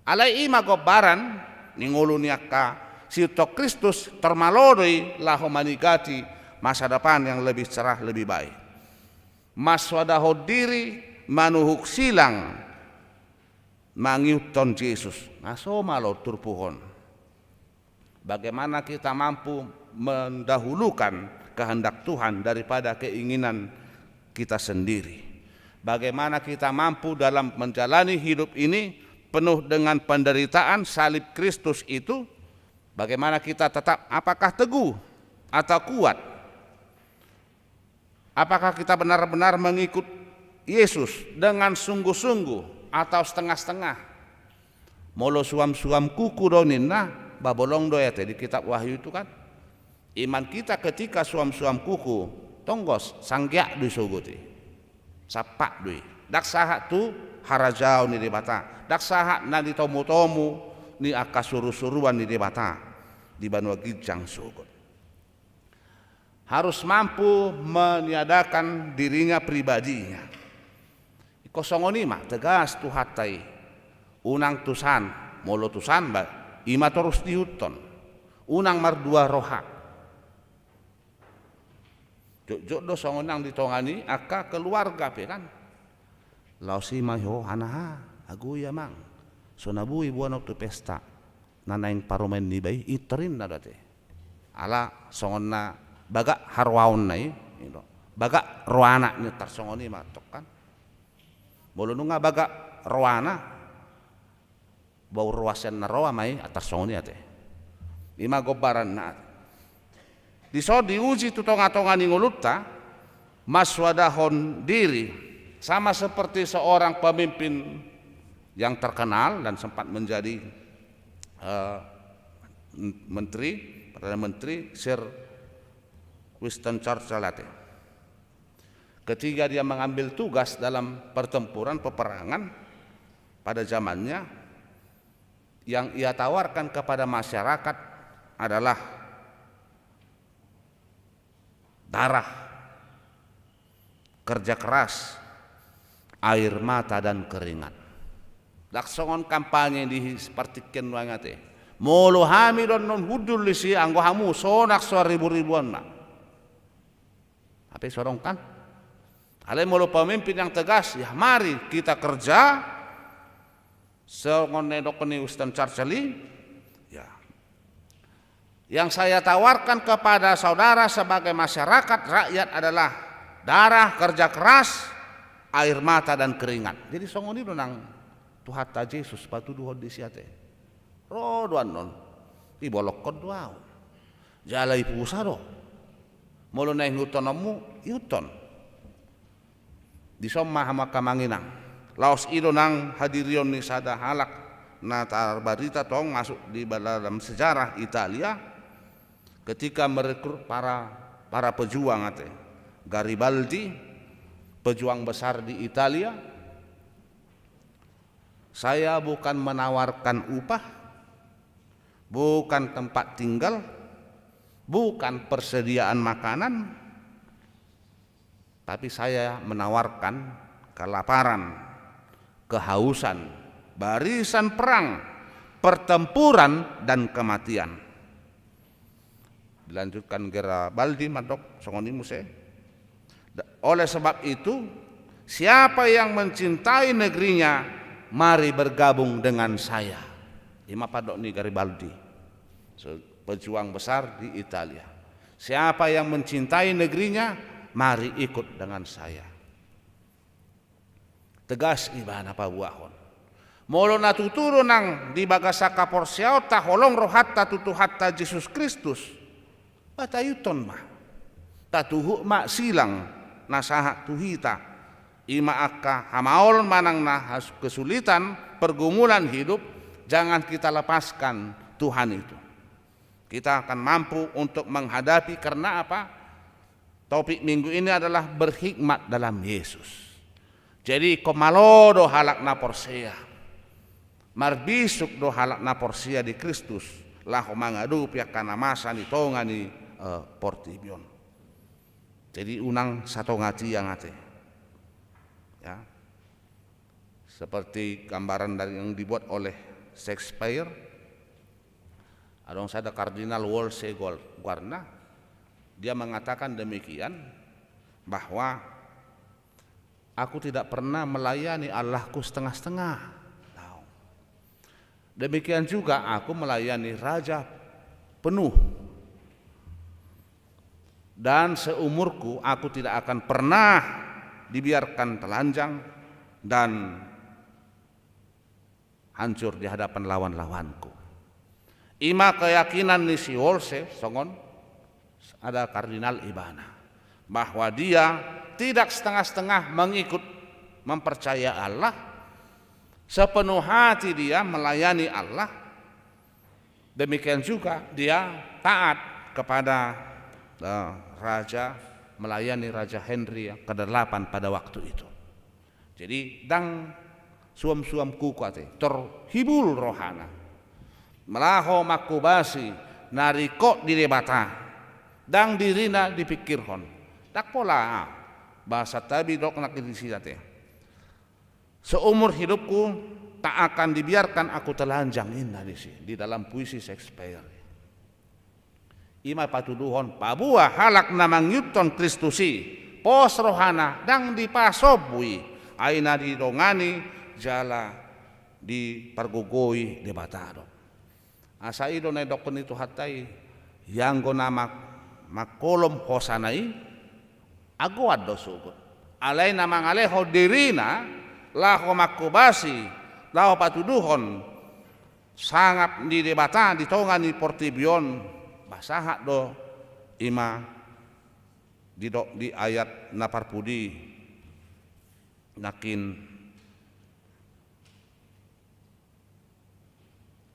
Alai i ma gombaran ni ngolu ni angka siihuthon Kristus, tor malo do i laho manigati masa depan yang lebih cerah, lebih baik. Maswadahon diri, manuhuk silang, mangihuthon Jesus. Na so malo turpuk on. Bagaimana kita mampu mendahulukan kehendak Tuhan daripada keinginan kita sendiri? Bagaimana kita mampu dalam menjalani hidup ini penuh dengan penderitaan salib Kristus itu? Bagaimana kita tetap, apakah teguh atau kuat? Apakah kita benar-benar mengikut Yesus dengan sungguh-sungguh atau setengah-setengah? Molo suam-suam kuku do ninna, ba bolong do i ate di kitab Wahyu itu, kan? Iman kita ketika suam-suam kuku, tonggos, sanggeak do i sogot i. Sampak do i. Ndang sahat tu harajaon ni Debata. Ndang sahat na nitomu-tomu ni angka suru-suruan ni Debata di banua ginjang sogot. Harus mampu meniadakan dirinya pribadinya. Ingkon songon i ma, tegas Tuhanta i. Unang tusan, molo tusan ba, i ma torus diihuthon. Unang mardua roha. Jotjot do songon nang di tonga ni angka keluarga pe, kan? Laos i ma i, ho, anaha, ago i amang, so na boi boanonku tu pesta na naeng parumaen niba i, intor inna do ate. Ala songon na bagak haroaonna i, i do. Bagak roana ninna, tarsongon i ma tong, kan? Molo nunga bagak roana, bau roa sian na roa ma i, tarsongon i ate. I ma gombaranna ate. Dison diuji tu tonga-tonga ni ngolunta, maswadahon diri, sama seperti seorang pemimpin yang terkenal dan sempat menjadi, eh, menteri, Perdana Menteri, Sir Winston Churchill ate. Ketika dia mengambil tugas dalam pertempuran, peperangan, pada zamannya, yang ia tawarkan kepada masyarakat adalah darah, kerja keras, air mata dan keringat. Ndang songon kampanye di partingkian nuaeng ate. Molo hami do annon hundul disi, anggo hamu sonang so ribu-ribuan ma. Hape so adong kan? Alai molo pemimpin yang tegas, ya mari kita kerja, songon na nidok ni Winston Churchill i, ya. Yang saya tawarkan kepada saudara sebagai masyarakat, rakyat, adalah darah, kerja keras, air mata dan keringat. Jadi songon i do nang Tuhanta Jesus patuduhon disi ate. Ro do annon, ibolongkon do ahu. Jala ipusa do. Molo naeng ihuthononmu, ihuthon. Dison ma hamu angka amang inang. Laos i do nang hadirion ni sada halak na tarbarita tong masuk di dalam sejarah Italia, ketika merekrut para, para pejuang ate. Garibaldi, pejuang besar di Italia, saya bukan menawarkan upah, bukan tempat tinggal, bukan persediaan makanan, tapi saya menawarkan kelaparan, kehausan, barisan perang, pertempuran, dan kematian. Dilanjutkan Garibaldi mandok songon i muse. Da-, oleh sebab itu, siapa yang mencintai negerinya, mari bergabung dengan saya. I ma pandok ni Garibaldi, se-, pejuang besar di Italia. Siapa yang mencintai negerinya, mari ikut dengan saya. Tegas ibana paboahon. Molo na tutu do nang di bagasan haporseaonta holong rohanta tu Tuhanta Jesus Kristus, ba taihuthon ma. Tatuhuk ma silang na sahat tu hita. I ma angka hamaol manang na has-, kesulitan, pergumulan hidup, jangan kita lepaskan Tuhan itu. Kita akan mampu untuk menghadapi, karena apa? Topik minggu ini adalah berhikmat dalam Yesus. Jadi ingkon malo do halak na porsea. Marbisuk do halak na porsea di Kristus laho mangadopi angka na masa di tonga ni, eh, portibi on. Jadi unang satonga tiang ate. Ya. Seperti gambaran dari yang dibuat oleh Shakespeare, adong sada Kardinal Wolsey goar-, goarna, dia mengatakan demikian, bahwa, "Aku tidak pernah melayani Allahku setengah-setengah. Demikian juga aku melayani raja penuh. Dan seumurku aku tidak akan pernah dibiarkan telanjang dan hancur di hadapan lawan-lawanku." I ma keyakinan ni si Wolsey, songon sada kardinal ibana, bahwa dia tidak setengah-setengah mengikut, mempercaya Allah, sepenuh hati dia melayani Allah. Demikian juga dia taat kepada, eh, raja, melayani Raja Henry yang kedelapan pada waktu itu. Jadi ndang suam-suam kuku ate, terhibur rohana. Melaho mangkobasi na ringkot di Debata, ndang dirina dipingkirhon. Ndang pola, bahasa tabi dok nak disi ate. "Seumur hidupku tak akan dibiarkan aku telanjang," ninna disi di dalam puisi Shakespeare. I ma patuduhon, paboa halak na mangihuthon Kristus i, pos rohana, ndang dipasombu i, ai na didongani jala dipargogoi Debata do. Asa i do na didokkon ni Tuhanta i, ianggo na mang-, mangkolom hosana i, agoan do sogot. Alai na mangalehon dirina laho mangkobasi, laho patuduhon sangap ni Debata di tonga ni portibi on, ba sahat do i ma didok di ayat na parpudi nangkin.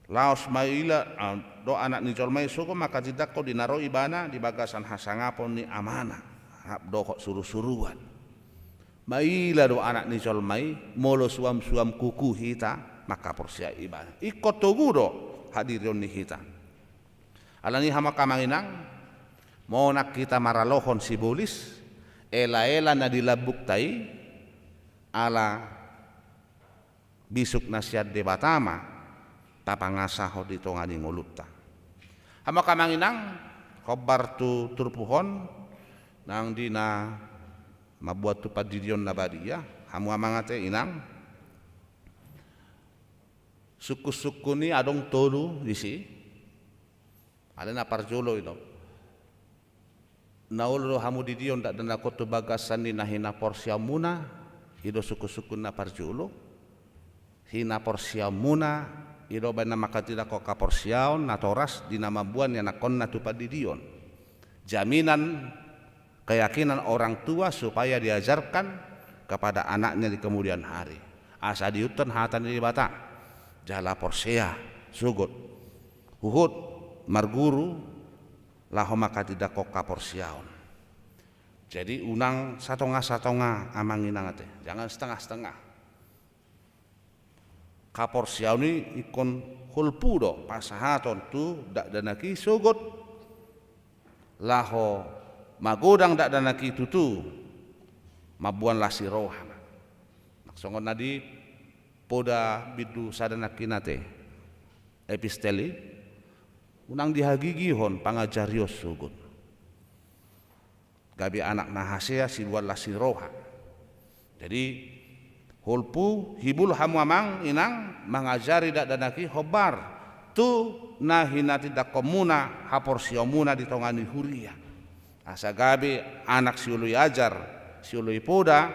Laos maila, ah, do Anak ni jolma i sogot mangkatindangkon di na ro Ibana di bagasan hasangapon ni Amana, rap dohot surusuruan. Maila do Anak ni jolma i, molo suam-suam kuku hita mangkaporseai Ibana. Ingkon togu do hadirion ni hita. Alani i hamu angka amang inang, monang hita maralohon sibolis, ela-ela na di lambungta i, ala bisuk na sian Debata ma tapangasahon di tonga ni ngolunta. Hamu angka amang inang, hombar tu turpuk on, nang di na mamboan tu pandidion na badia, hamu amang ate inang, sungkun-sungkun i adong tolu disi. Alai na parjolo i do. Na olo do hamu didion dakdanak on tu bagasan ni na hinaporseaonmuna, i do sungkun-sungkun na parjolo. Hinaporseaonmuna, i do baen na manghatindanghon haporseaon natoras di na mamboan ni anakkonna tu pandidion. Jaminan keyakinan orang tua supaya diajarkan kepada anaknya di kemudian hari. Asa diihuthon hata ni Debata. Jala porsea, sogot, huhut, marguru, laho manghatindanghon haporseaon. Jadi unang satonga-satonga amang inang ate, jangan setengah-setengah. Haporseaon i ingkon holpu do pasahaton tu dakdanak i sogot, laho magodang dakdanak i tutu mamboan las ni roha. Songon na di poda bindu sada nangkin ate, epistel i, unang dihagigihon pangajarion sogot. Gabe anak na hasea siboan las ni roha. Jadi, holpu, hibul hamu amang inang mangajari dakdanak i hombar tu na hinatindangkonmuna haporseaonmuna di tonga ni huria. Asa gabe anak sioloi ajar, sioloi poda,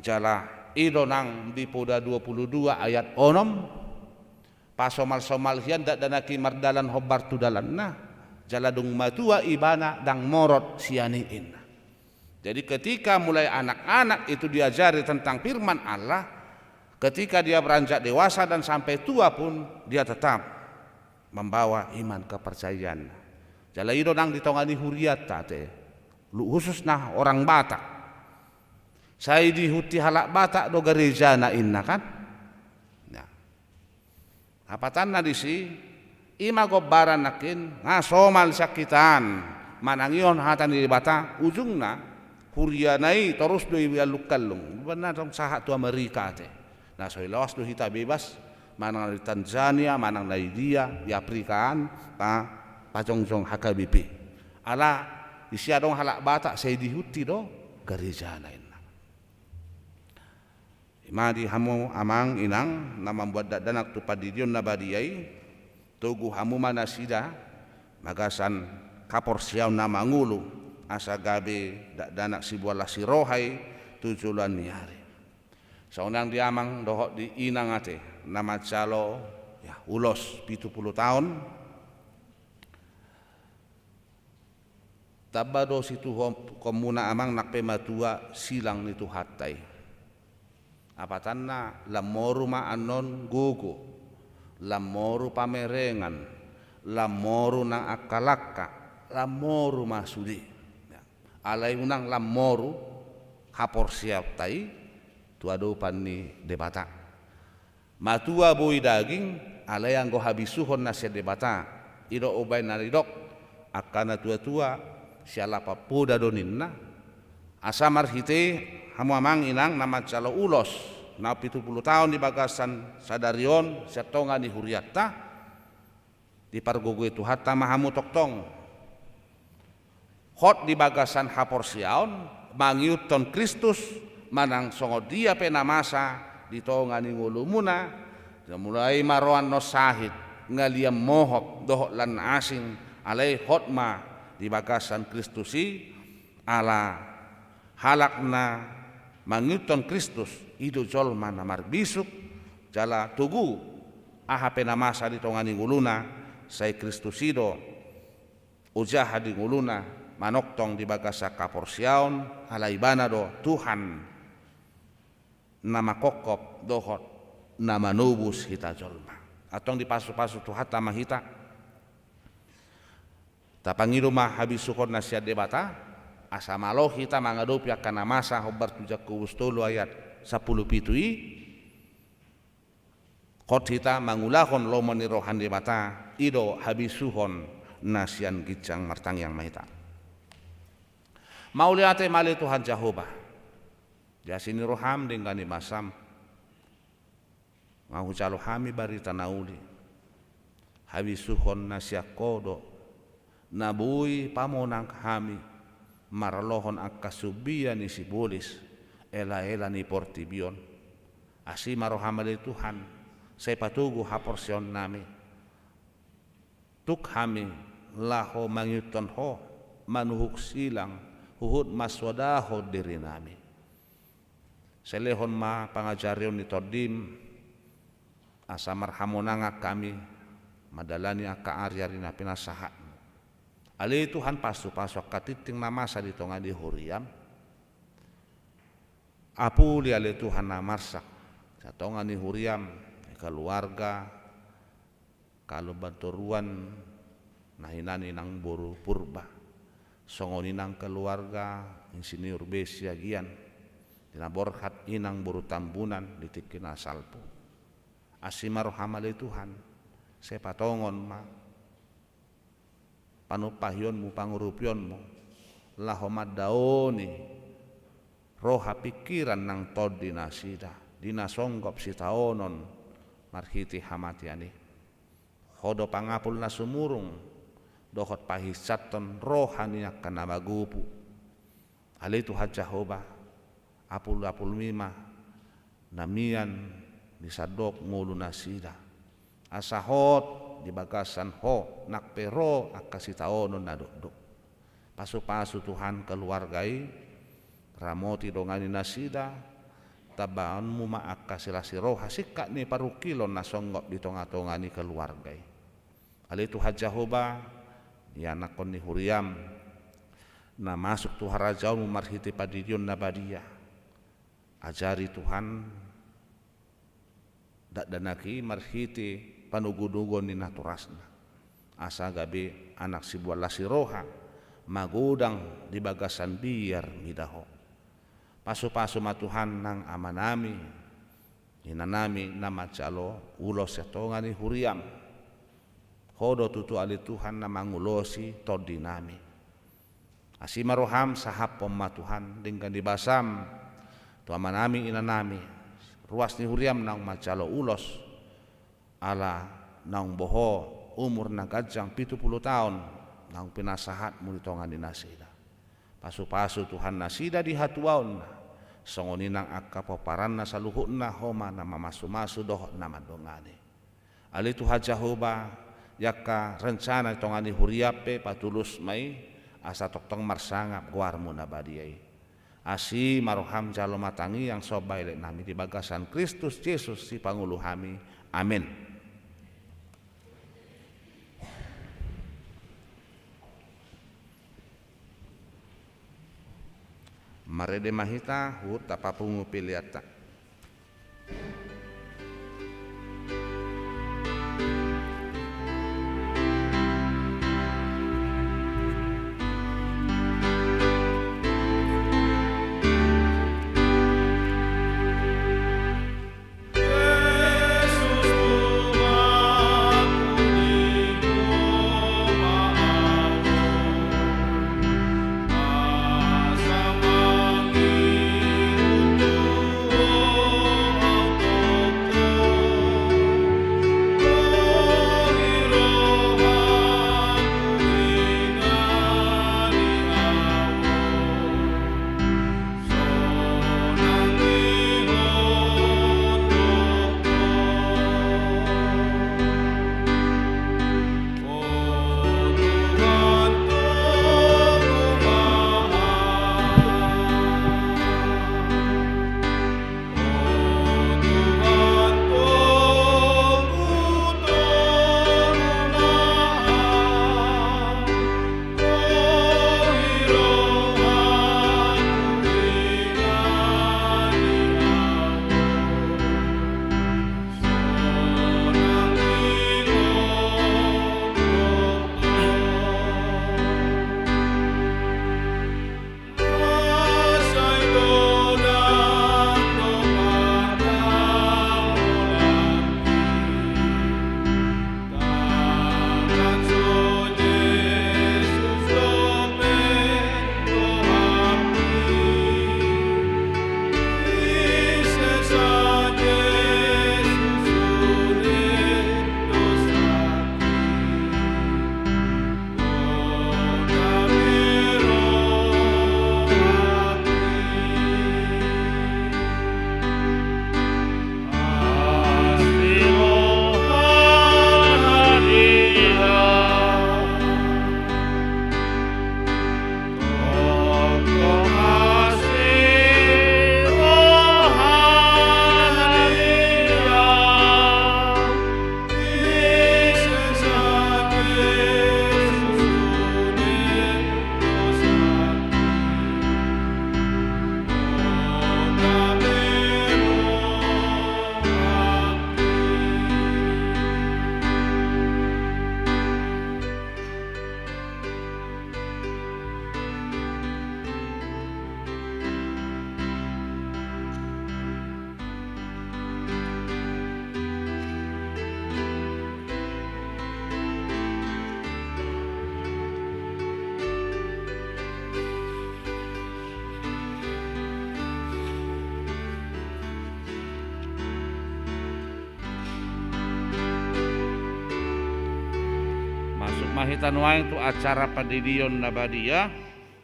jala i do nang di poda dua puluh dua ayat onom, pasomal-somal hian dakdanak i mardalan hombar tu dalanna, jala dung matua ibana ndang morot sian i, inna. Jadi ketika mulai anak-anak itu diajari tentang firman Allah, ketika dia beranjak dewasa dan sampai tua pun dia tetap membawa iman kepercayaan. Jala i do nang di tonga ni hurianta ate, lu-, khususna orang Batak. Sai diihuti halak Batak do garejana, inna kan. Nah. Hapatanna disi, i ma gombaran nangkin, nga somal sian hita an manangihon hata ni Debata, ujungna huriana i torus do i gallung-gallung. Benar dong, sahat tu Amerika ate. Na so i laos do hita bebas, manang di Tanzania, manang na di dia, di Afrika an, pa, pajongjong H K B P. Ala disi adong halak Batak, sai diihuti do garejana, inna. I ma di hamu amang inang na mamboan dakdanak tu pandidion na badia i, togu hamu ma nasida bagasan haporseaon na mangolu, asa gabe dakdanak siboan las ni roha i tu joloan ni ari. Songon nang di amang dohot di inang ate na manjalo, ya, ulos pitu pulu taon. Tamba do situhuonmuna amang nang pe matua silang ni Tuhanta i. Hapatanna, lam moru ma annon gogo, lam moru pamerengan, lam moru nang angka langka, lam moru ma sude. Ya. Alai unang lam moru haporseaonta i tu adopan ni Debata. Matua boi daging, alai anggo habisuhon na sian Debata, i do umbahen na nidok angka na tua-tua, sialapan poda do ninna. Asa marhite i hamu amang inang na manjalo ulos na pitu pulu taon di bagasan sadari on sian tonga ni hurianta, dipargogoi Tuhanta ma hamu tongtong. Hot di bagasan haporseaon, mangihuthon Kristus, manang songon dia pe na masa di tonga ni ngolumuna, mulai ma ro annon sahit, ngalian mohop, dohot lan asing, alai hot ma di bagasan Kristus i, ala halak na mangihuthon Kristus, i do jolma na marbisuk, jala togu, aha pe na masa di tonga ni ngoluna, sai Kristus i do ojahan di ngoluna, manongtong di bagasan haporseaon, ala Ibana do Tuhan na manghophop dohot na manobus hita jolma. Antong dipasu-pasu Tuhanta ma hita. Tapangido ma habisuhon na sian Debata, Asa malo hita mangadopi angka na masa, hombar tu Jakobus tolu ayat sampulu pitu i, hot hita mangulahon lomo ni roha ni Debata, i do habisuhon na sian ginjang. Martangiang ma hita. Mauliate ma ale Tuhan Jahowa, di asi ni roham denggan ni basam, nga hujalo hami barita na uli. Habisuhon na sian Ho do na boi pamonang hami maralohon angka sumbia ni sibolis, elaela ni portibi on. Asi ma roham ale Tuhan, sai patogu haporseaonnami. Tuk hami laho mangihuthon Ho, manuhuk silang, huhut mansoadahon dirinami. Sai lehon ma pangajarion ni Tondim, asa marhamonangan hami mandalani angka ariari na pinasahatmu. Ale Tuhan, pasupasu angka tingting na masa di tonga ni huriam. Apuli ale Tuhan na marsak sian tonga ni huriam, keluarga, Kalumban toruan, na hinan inang boru Purba, songon i nang keluarga Insinyur B. Siagian, di na borhat inang boru Tambunan di tingki na salpu. Asi ma roham ale Tuhan, sai patongon ma panumpahionmu, pangurupionmu, laho mandaoni roha pingkiran nang tondi nasida di na songgop sitaonon marhite hamatean i. Ho do pangapul na sumurung dohot pahinsathon roha ni angka na magopu. Ale Tuhan Jahowa, apul-apulmi ma na mian di sandok ngolu nasida, asa hot di bagasan Ho nang pe ro angka sitaonon na dokdok. Pasupasu Tuhan keluarga i, ramoti dongani nasida, tambaonmu ma angka silas ni roha singkat ni parungkilon na songgop di tonga-tonga ni keluarga i. Ale Tuhan Jahowa, ianakhon ni huriam na masuk tu harajaonmu marhite pandidion na badia. Ajari Tuhan, dakdanak i marhite panogunoguon ni natorasna, asa gabe anak sibuan las ni roha, magodang di bagasan biar mida Ho. Pasupasu ma Tuhan nang amanami, inanami na manjalo ulos sian tonga ni huriam. Ho do tutu ale Tuhan na mangulosi tondinami. Asi ma roham, sahaphon ma Tuhan denggan ni basam tu amanami inanami, ruas ni huriam naung manjalo ulos, ala naung boho umur na ganjang pitu pulu taon naung pinasahatmu di tonga ni nasida. Pasupasu Tuhan nasida di hatuaonna, songon i nang angka pomparanna saluhutna, Ho ma na mamasumasu dohot na mandongani. Ale Tuhan Jahowa, angka rencana di tonga ni huriam pe patulus ma i, asa tongtong marsangap goarmu na badia i. Asi ma roham, jalo ma tangiang somba eleknami di bagasan Kristus Jesus Sipangolu hami. Amen. Marende ma hita, huhut tapapungu peleanta. Ma hita nuaeng tu acara pandidion na badia,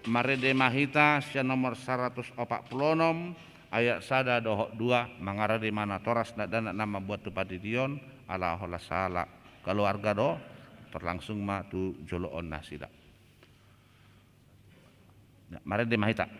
marende ma hita sian nomor saratus opat pulu onom, ayat sada dohot dua, mangarade ma natoras dakdanak na mamboan tu pandidion, ala holan sahala keluarga do, tor langsung ma tu joloan nasida. Ya, marende ma hita.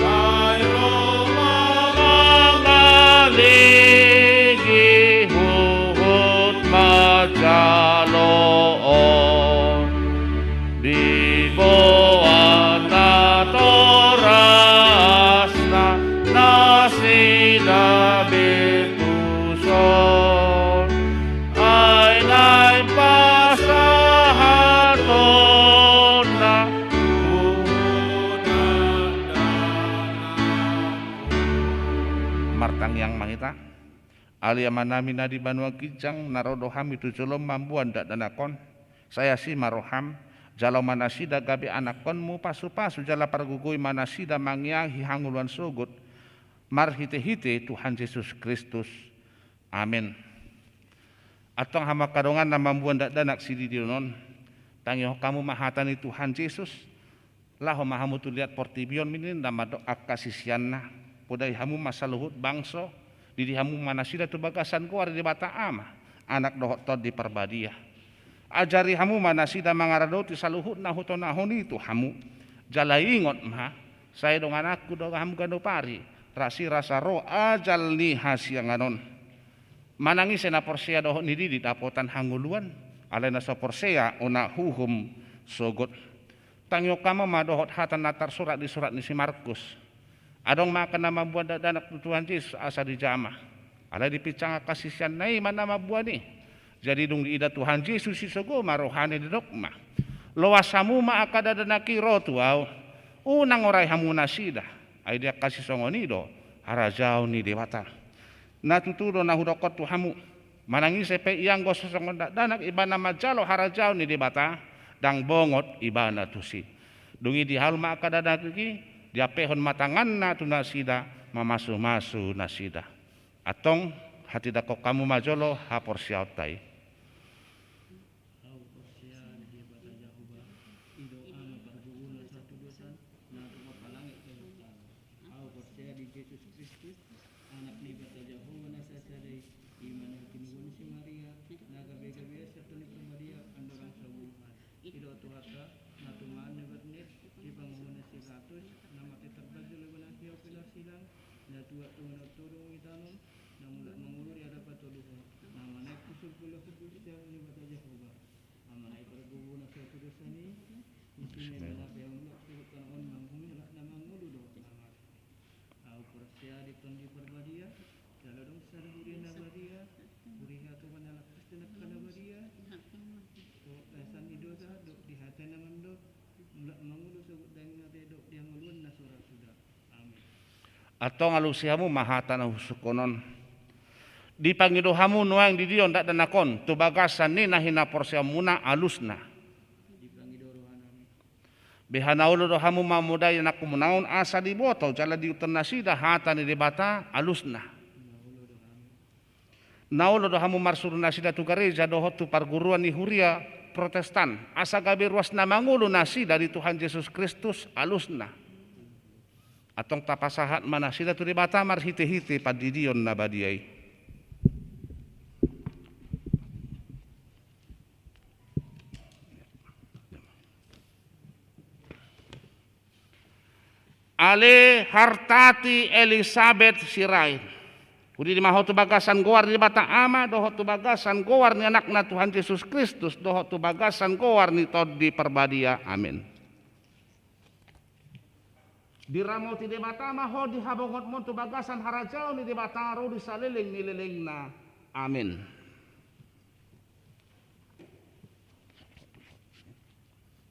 Sai ro ma mangaligi huhut manjalo on, diboan natorasna nasida be tuson. Ai naeng pasahatonna Martangiang ma hita. Ale Amanami na di banua ginjang, na ro do hami tu joloM mamboan dakdanak on. Sai asi ma rohaM, jalo ma nasida gabe anakkonMu, pasupasu jala pargogoi ma nasida mangeahi hangoluan sogot, marhitehite Tuhan Jesus Kristus. Amen. Antong hamu angka dongan na mamboan dakdanak sididion on, tangihon hamu ma hata ni Tuhan Jesus, laho ma hamu tu liat portibi on, ninna ma dohot angka siseanna, podai hamu ma saluhut bangso, didi hamu ma nasida tu bagasan goar ni Debata Ama, Anak dohot Tondi Parbadia. Ajari hamu ma nasida mangaradoti saluhut na hutonahon i tu hamu. Jala ingot ma, sai dongananku do hamu ganup ari, rasirasa ro ajal ni hasiangan on. Manang ise na porsea dohot nididi dapotan hangoluan, alai na so porsea unang huhum sogot. Tangihon hamu ma dohot hata na tarsurat di surat ni si Markus. Adong ma angka na mamboan dakdanak tu Tuhan Jesus asa dijama. Alai dipinsang angka siseanna i ma na mamboan i. Jadi dung diida Tuhan Jesus i sogo ma rohana, didok ma: Loas hamu ma angka dakdanak i ro tu Ahu. Unang orai hamu nasida. Ai di angka sisongon i do harajaon ni Debata. Na tutu do na hudokkon tu hamu, manang ise pe ianggo so songon dakdanak ibana manjalo harajaon ni Debata, ndang bongot ibana tusi. Dung i dihaul ma angka dakdanak i, diampehon ma tanganna tu nasida, mamasumasu nasida. Antong hatindangkon hamu ma jolo haporseaonta i. Ahu porsea di Debata Jahowa, i do Ama pargogoi na so hatudosan, na tumompa langit dohot tano. Ahu porsea di Jesus Kristus, Anak ni Debata Jahowa na sasada i, i ma na tinubuan ni si Maria, na gabe gabean sian Tondi Parbadia, andorang so bunuhan. I do Tuhanta, na tumaon na bernit, di panguhum na si Pilatus, na mate targanjal di bana siapu pinarsilang, na tuat tu na tolu di tano, na mulak mangolu di hadapan tolu on, na manaek tu surgo laho tu siamun ni Debata Jahowa. Amanai pargogoi na so hatudosan i, isi ma ibana pe mulak tu tano on manghumulak na mangolu dohot na mate. Ahu porsea di Tondi Parbadia, jala adong sada huria na badia, huria tu panalak Kristen angka na badia, dohot pesan ni dosa, dohot di hata na mandok, mulak mangolu sogot daging na mate dohot di hangoluan na so ra suda. Antong alusi hamu ma hata na husungkun on. Dipangido hamu nuaeng didion dakdanak on tu bagasan ni na hinaporseaonmuna alusna. Beha na olo do hamu mamodai anakkonmuna on asa diboto jala diutur nasida hata ni Debata alusna. Na olo do hamu marsuru nasida tu gareja dohot tu parguruan ni huria Protestan, asa gabe ruas na mangolu nasida di Tuhan Jesus Kristus alusna. Antong tapasahat ma nasida tu Debata marhitehite pandidion na badia i. Ale Hartati Elisabet Sirait. Hudidi ma ho tu bagasan goar ni Debata Ama, dohot tu bagasan goar ni Anakna Tuhan Jesus Kristus, dohot tu bagasan goar ni Tondi Parbadia. Amen. Diramoti Debata ma ho di habongotmon tu bagasan harajaon ni Debata ro di saleleng ni lelengna. Amen.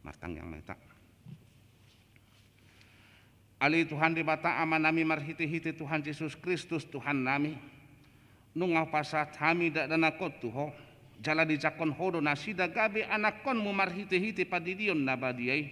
Martangiang ma hita. Ale Tuhan Debata Amanami, marhitehite Tuhan Jesus Kristus Tuhannami, nunga hupasahat hami dakdanak on tu Ho, jala dijangkon Ho do nasida gabe anakkonMu marhitehite pandidion na badia i,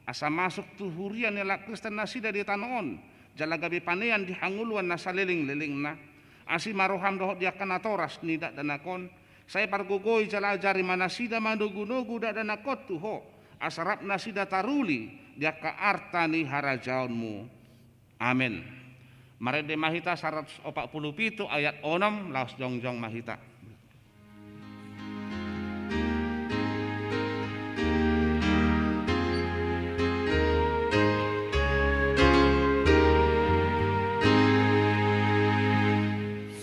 asa masuk tu huria ni halak Kristen nasida di tano on, jala gabe panean di hangoluan na salelenglelengna. Asi ma rohaM dohot di angka natoras ni dakdanak on, sai pargogoi jala ajari ma nasida manogunogu dakdanak on tu Ho, asa rap nasida taruli di angka arta ni harajaonMu. Amen. Marende ma hita saratus opat pulu pitu ayat onom, laos jongjong ma hita.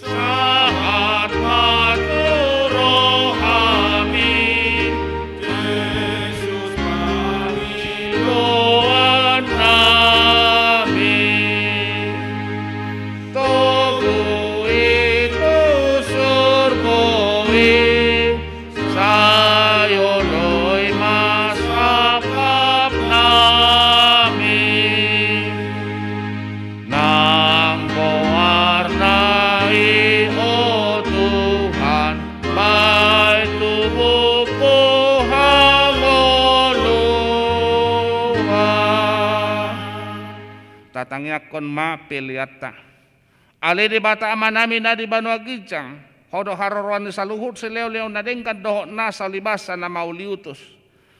Sahat ma tu rohaMi, Jesus pangidoan nami. Togu i tu surgo i, sai oloi ma sangkap nami. Nang goarna i ho Tuhan, baen tu buku hangoluan. Tatangiangkon ma peleanta. Ale Debata Amanami na di banua ginjang, Ho do haroroan ni saluhut silehonlehon na denggan dohot nasa ulibasa na mauliutus.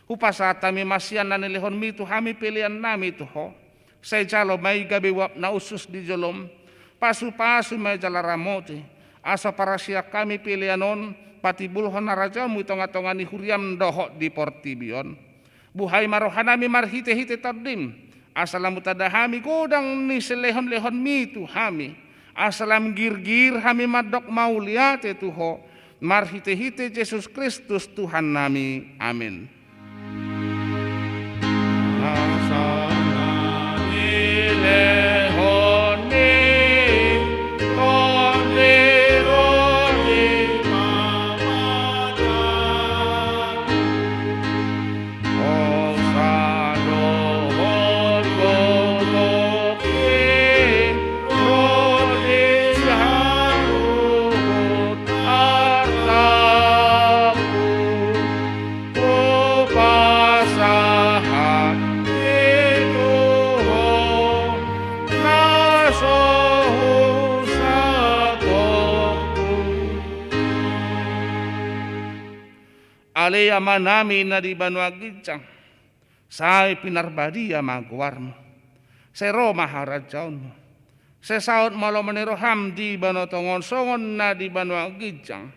Hupasahat hami ma sian na nilehonMi tu hami peleannami tu Ho. Sai jalo ma i gabe uap na usus di joloM. Pasupasu ma i jala ramoti, asa parasian hami pelean on patimbulhon harajaonMu di tongatonga ni huriaM dohot di portibi on. Buhai ma rohanami marhitehite TondiM, asa lam hutanda hami godang ni silehonlehonMi tu hami, asa lam girgir hami mandok mauliate tu Ho, marhitehite Jesus Kristus Tuhannami. Amen. Ale Amanami na di banua ginjang, sai pinarbadia ma goarMu. Sai ro ma harajaonMu. Sai saut ma lomo ni rohaM di banua tonga on songon na di banua ginjang.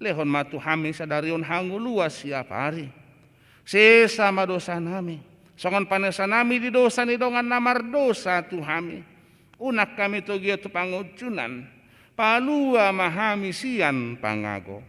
Lehon ma tu hami sadari on hangoluan siapari. Sesa ma dosanami, songon panesanami di dosa ni dongan na mardosa tu hami. Unang hami togia tu pangunjunan. Palua ma hami sian pangago.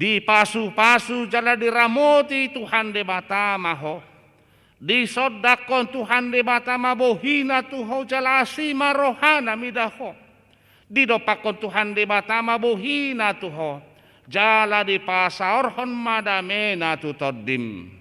Dipasupasu jala diramoti Tuhan Debata ma ho. Disondangkon Tuhan Debata ma bohiNa tu ho jala asi ma rohaNa mida ho. Didompakkon Tuhan Debata ma bohiNa tu ho jala dipasaorhon ma dameNa tu tondim.